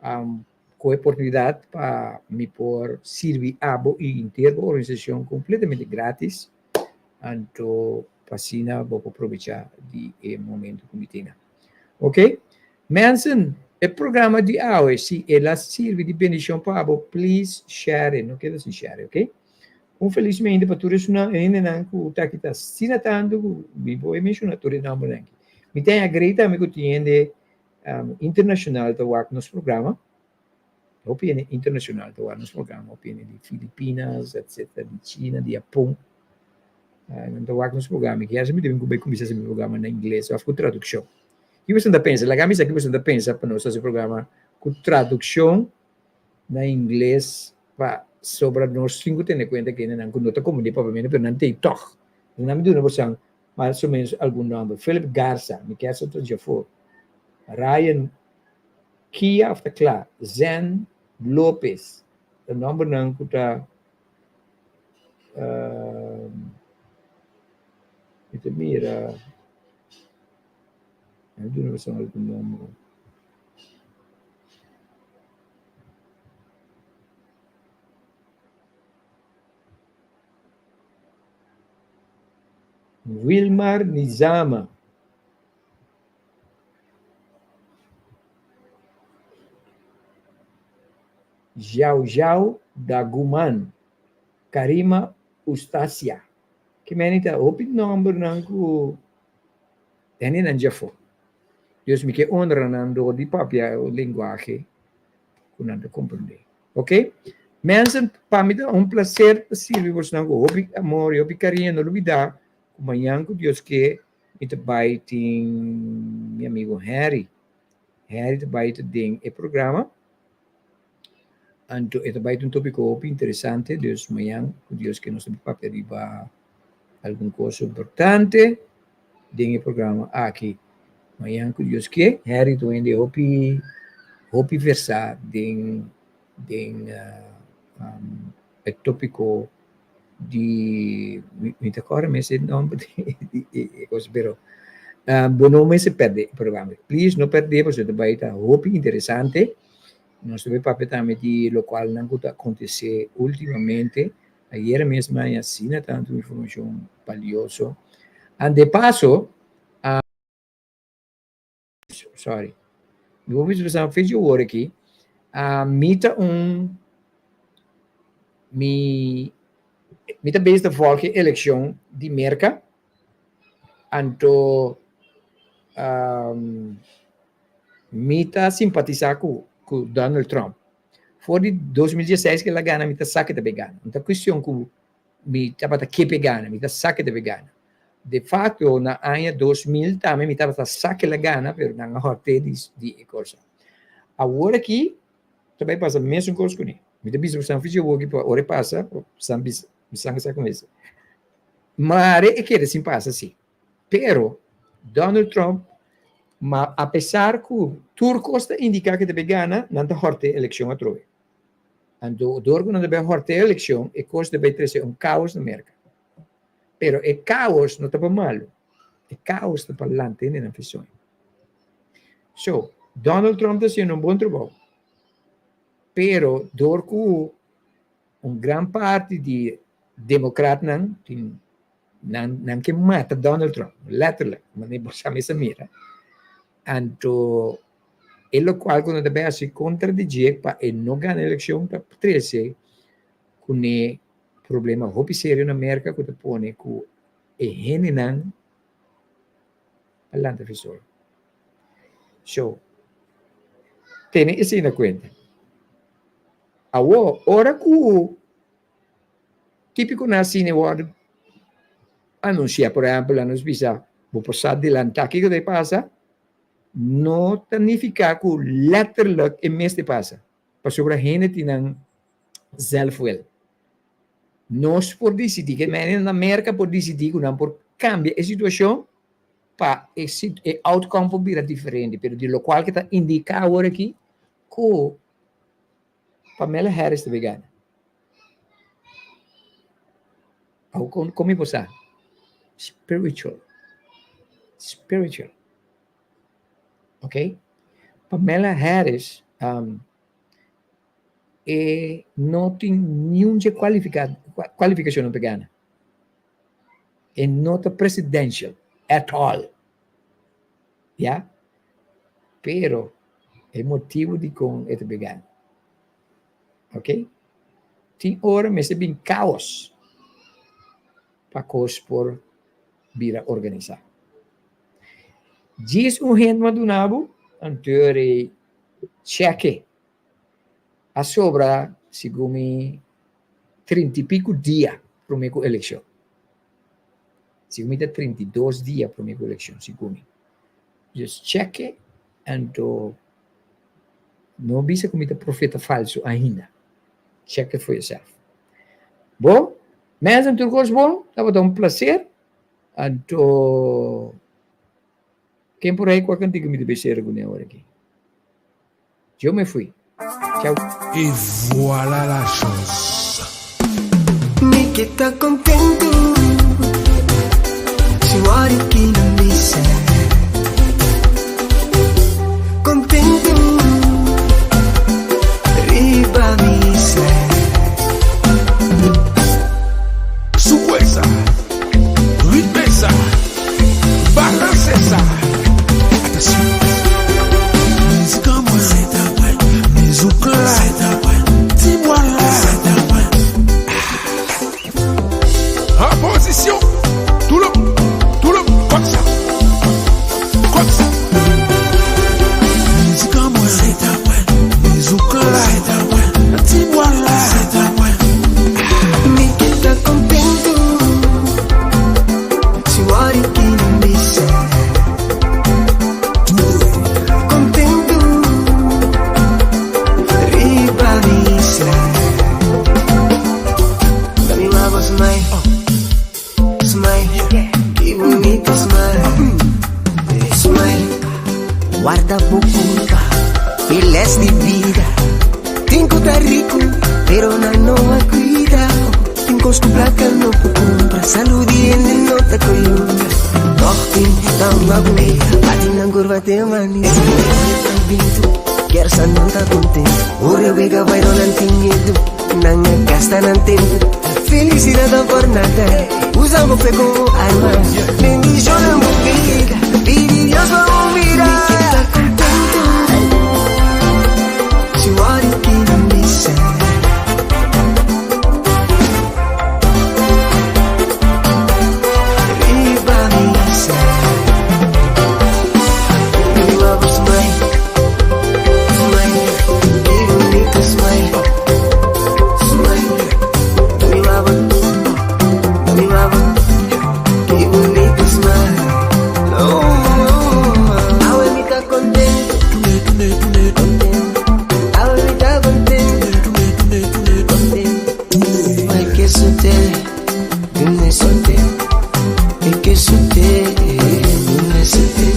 um, ku oportunidat pa mi por sirbi abo i henter bo organisashon kompletamente gratis. Anto pa asina bo por probecha di e momento ku mi tin. Ok? Mensen, e programa di awe, si el a sirbi di bendishon pa abo, please share it. No keda sin share, ok? Un felis mente pa tur esunnan, e hendenan ku ta aki ta asina tantu ku mi por e menshona tur e nombernan aki. Mi ta agree tambe ku tin hende um, internashonal ta wak nos programa. Hopi hende internashonal ta wak nos programa, hopi hende di Filipinas, etcetera, di China, di Japon. Uh, nan ta wak nos programa. Ki mi deben ku bai kuminsá hasi mi programa na ingles òf ku tradukshon. Ki boso ta pensa? Laga mi sa ki boso ta pensa pa nos hasi programa ku tradukshon na ingles pa sobra nos tin ku tene kuenta kendenan ku no ta komprendé papiamentu pero nan tei tòg. Nan mi duna boso mas o menos algun nòmber. Philip Garza, mi kier sa ta djafor. Ryan Kia of ta kla? Zen Lopez, ta nòmbernan ku ta mi ta mira. Mi duna boso algun nòmber. Wilmar Nizama. Jiao Jiao Daguman. Karima Ustacia. Ki meni ta hopi nòmbernan ku tene nan djafó. Dios mi ke honra nan dor di papia e lenguahe ku nan ta komprendé. Ok? Mensen, pa mi ta un placer pa sirbi bosnan ku hopi amor i hopi kariño. No lubidá ku mañan ku Dios ke mi ta bai tin mi amigo Harry. Harry ta bai ta den e programa. Anto e ta bai ta un tópiko hopi interesante, dus mañan ku Dios ke nos ta papia riba algun kos importante den e programa aki. Mañan ku Dios ke, Harry ta un hende hopi hopi versá den den e tópiko di mi ta kòrda mes e nòmber di e kos pero bo no mester pèrdè e programa. Please no pèrdè pasobra ta bai ta hopi interesante. Nos ta bai papia tambe di lokualnan ku ta akontesé últimamente. Ayera mes mi a haña asina tantu informashon balioso. An de paso, sorry, mi por bisa boso fecha awor aki, mi ta un, mi mi ta bezig ta volg e elekshon di Merka, anto mi ta simpatisá ku ku Donald Trump. For di 2016 ku el a gana mi ta sa ku e ta bai gana. No ta kuestion ku mi tabata ke p'e gana, mi ta sa ku e ta bai gana. De facto na aña 2000 tambe mi tabata sa ku el a gana pero nan a hòrt'é di di e cosa. Awor aki ta bai pasa mesun kos kuné. Mi ta bisa ku San Fichi awoki pa ora e pasa san bisa mi san sa ku mester. Mare e keda sin pasa si. Pero Donald Trump ma apesar ku tur kos ta indiká ku e ta bai gana nan ta hòrt'é elekshon atrobe. Anto dor ku nan ta bai hòrt'é elekshon e kos ta bai trese un kaos na Merka. Pero e kaos no ta pa malu. E kaos ta pa lanta hende nan fisoño. So, Donald Trump ta hasiendo un bon trabou. Pero dor ku un gran parti di demokratnan tin nan nan ke mata Donald Trump, letterlijk, manera bo sa mester mira. Anto e lokual ku nan ta bai hasi kontra di dje pa e no gana elekshon ta trese kuné Problema hopi serio na Merka ku ta pone ku e hendenan a lanta visor. So, tene esei na kuenta. Awor, ora ku típiko nan asina wòrdu anunsiá, por ehèmpel, laga nos bisa, bo por sa delantá kiko ta pasa, no ta nifiká ku lètterlik e mester pasa, pasobra hende tin nan zelfwil. Nos por disidí, ke men na Merka por disidí ku nan por kambia e situashon pa e e outcome por bira diferente, pero di lokual ke ta indiká awor aki ku Pamela Harris ta bai gana. Awor kon kon mi por sa? Spiritual. Spiritual. Ok? Pamela Harris um E no tin niun dje kualifikashonnan pa e gana. E no ta presidential at all. Ya. Pero e motibu dikon e ta bai gana. Ok. Tin ora mester bin kaos pa kos por bira organisá. Djis un hende a duna bo, anto e chèk'e. A sobra segun mi trinta i piku dia prome ku elekshon. Segun mi ta 32 dia prome ku elekshon, segun mi. Just check it anto no bisa ku mi ta profeta falso ainda. Check it for yourself. Bo, mensen tur kos bon, tabata un placer. Anto ken por ahí kua kantika mi ta bay sera kuné awor aki? Yo me fui. Chao.
Et voilà la chose.
Mi ke ta kontentu Si wòrdu ki nan bisa Kontentu Riba mi isla.
Soukoue sa, rythme sa, balanse sa. Atansyon. Mizik an mwen, mizouk la, ti bwa la. An pozisyon, tou le moun, tou le moun, kòm sa, kòm sa. Mizik an mwen, mizouk la, ti bwa la.
Mi ke ta kontentu Si wòrdu ki nan bisa Kontentu Riba mi isla Mi wak smile Smile Ki bunita smile Smile
Warda bo kurpa, e les di bida. Tin ku ta riku, pero nan no a kuida. Tin kos ku plaka no por kumpra, salú di hende no ta koyunga. Tòg tin tan magun, bati nan kurpa te manisé. Kier sa nan ta kontentu, ora wega bai no nan tin miedu, nan a gasta nan tempu. Felisidat ta por nada, usa bo fe komo arma, bendishona bo bida, pidi Dios pa bo mira.
Mi ke ta kontentu Si wòrdu ki nan bisa. Riba mi isla. Mi wak bo smile Smile Ki bunita smile Smile Mi wak bo Mi wak bo Ki bunita smile Oh, oh, Awe mi ta kontentu Kontentu Awe mi ta kontentu Kontentu Mai ke sote Dune sote E ke sote Dune sote.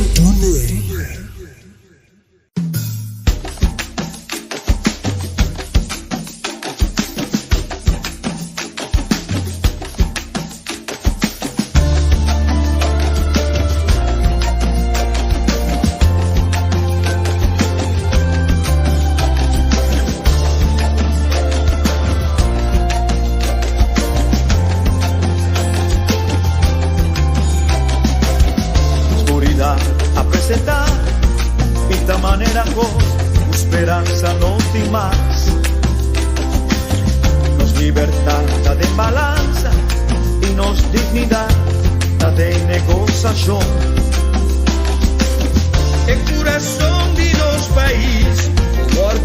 Oscuridad a presentá Pinta manera kos ku speransa no tin mas Nos libertad ta den balansa I nos dignidad ta den negosashon E kurason di nos pais por.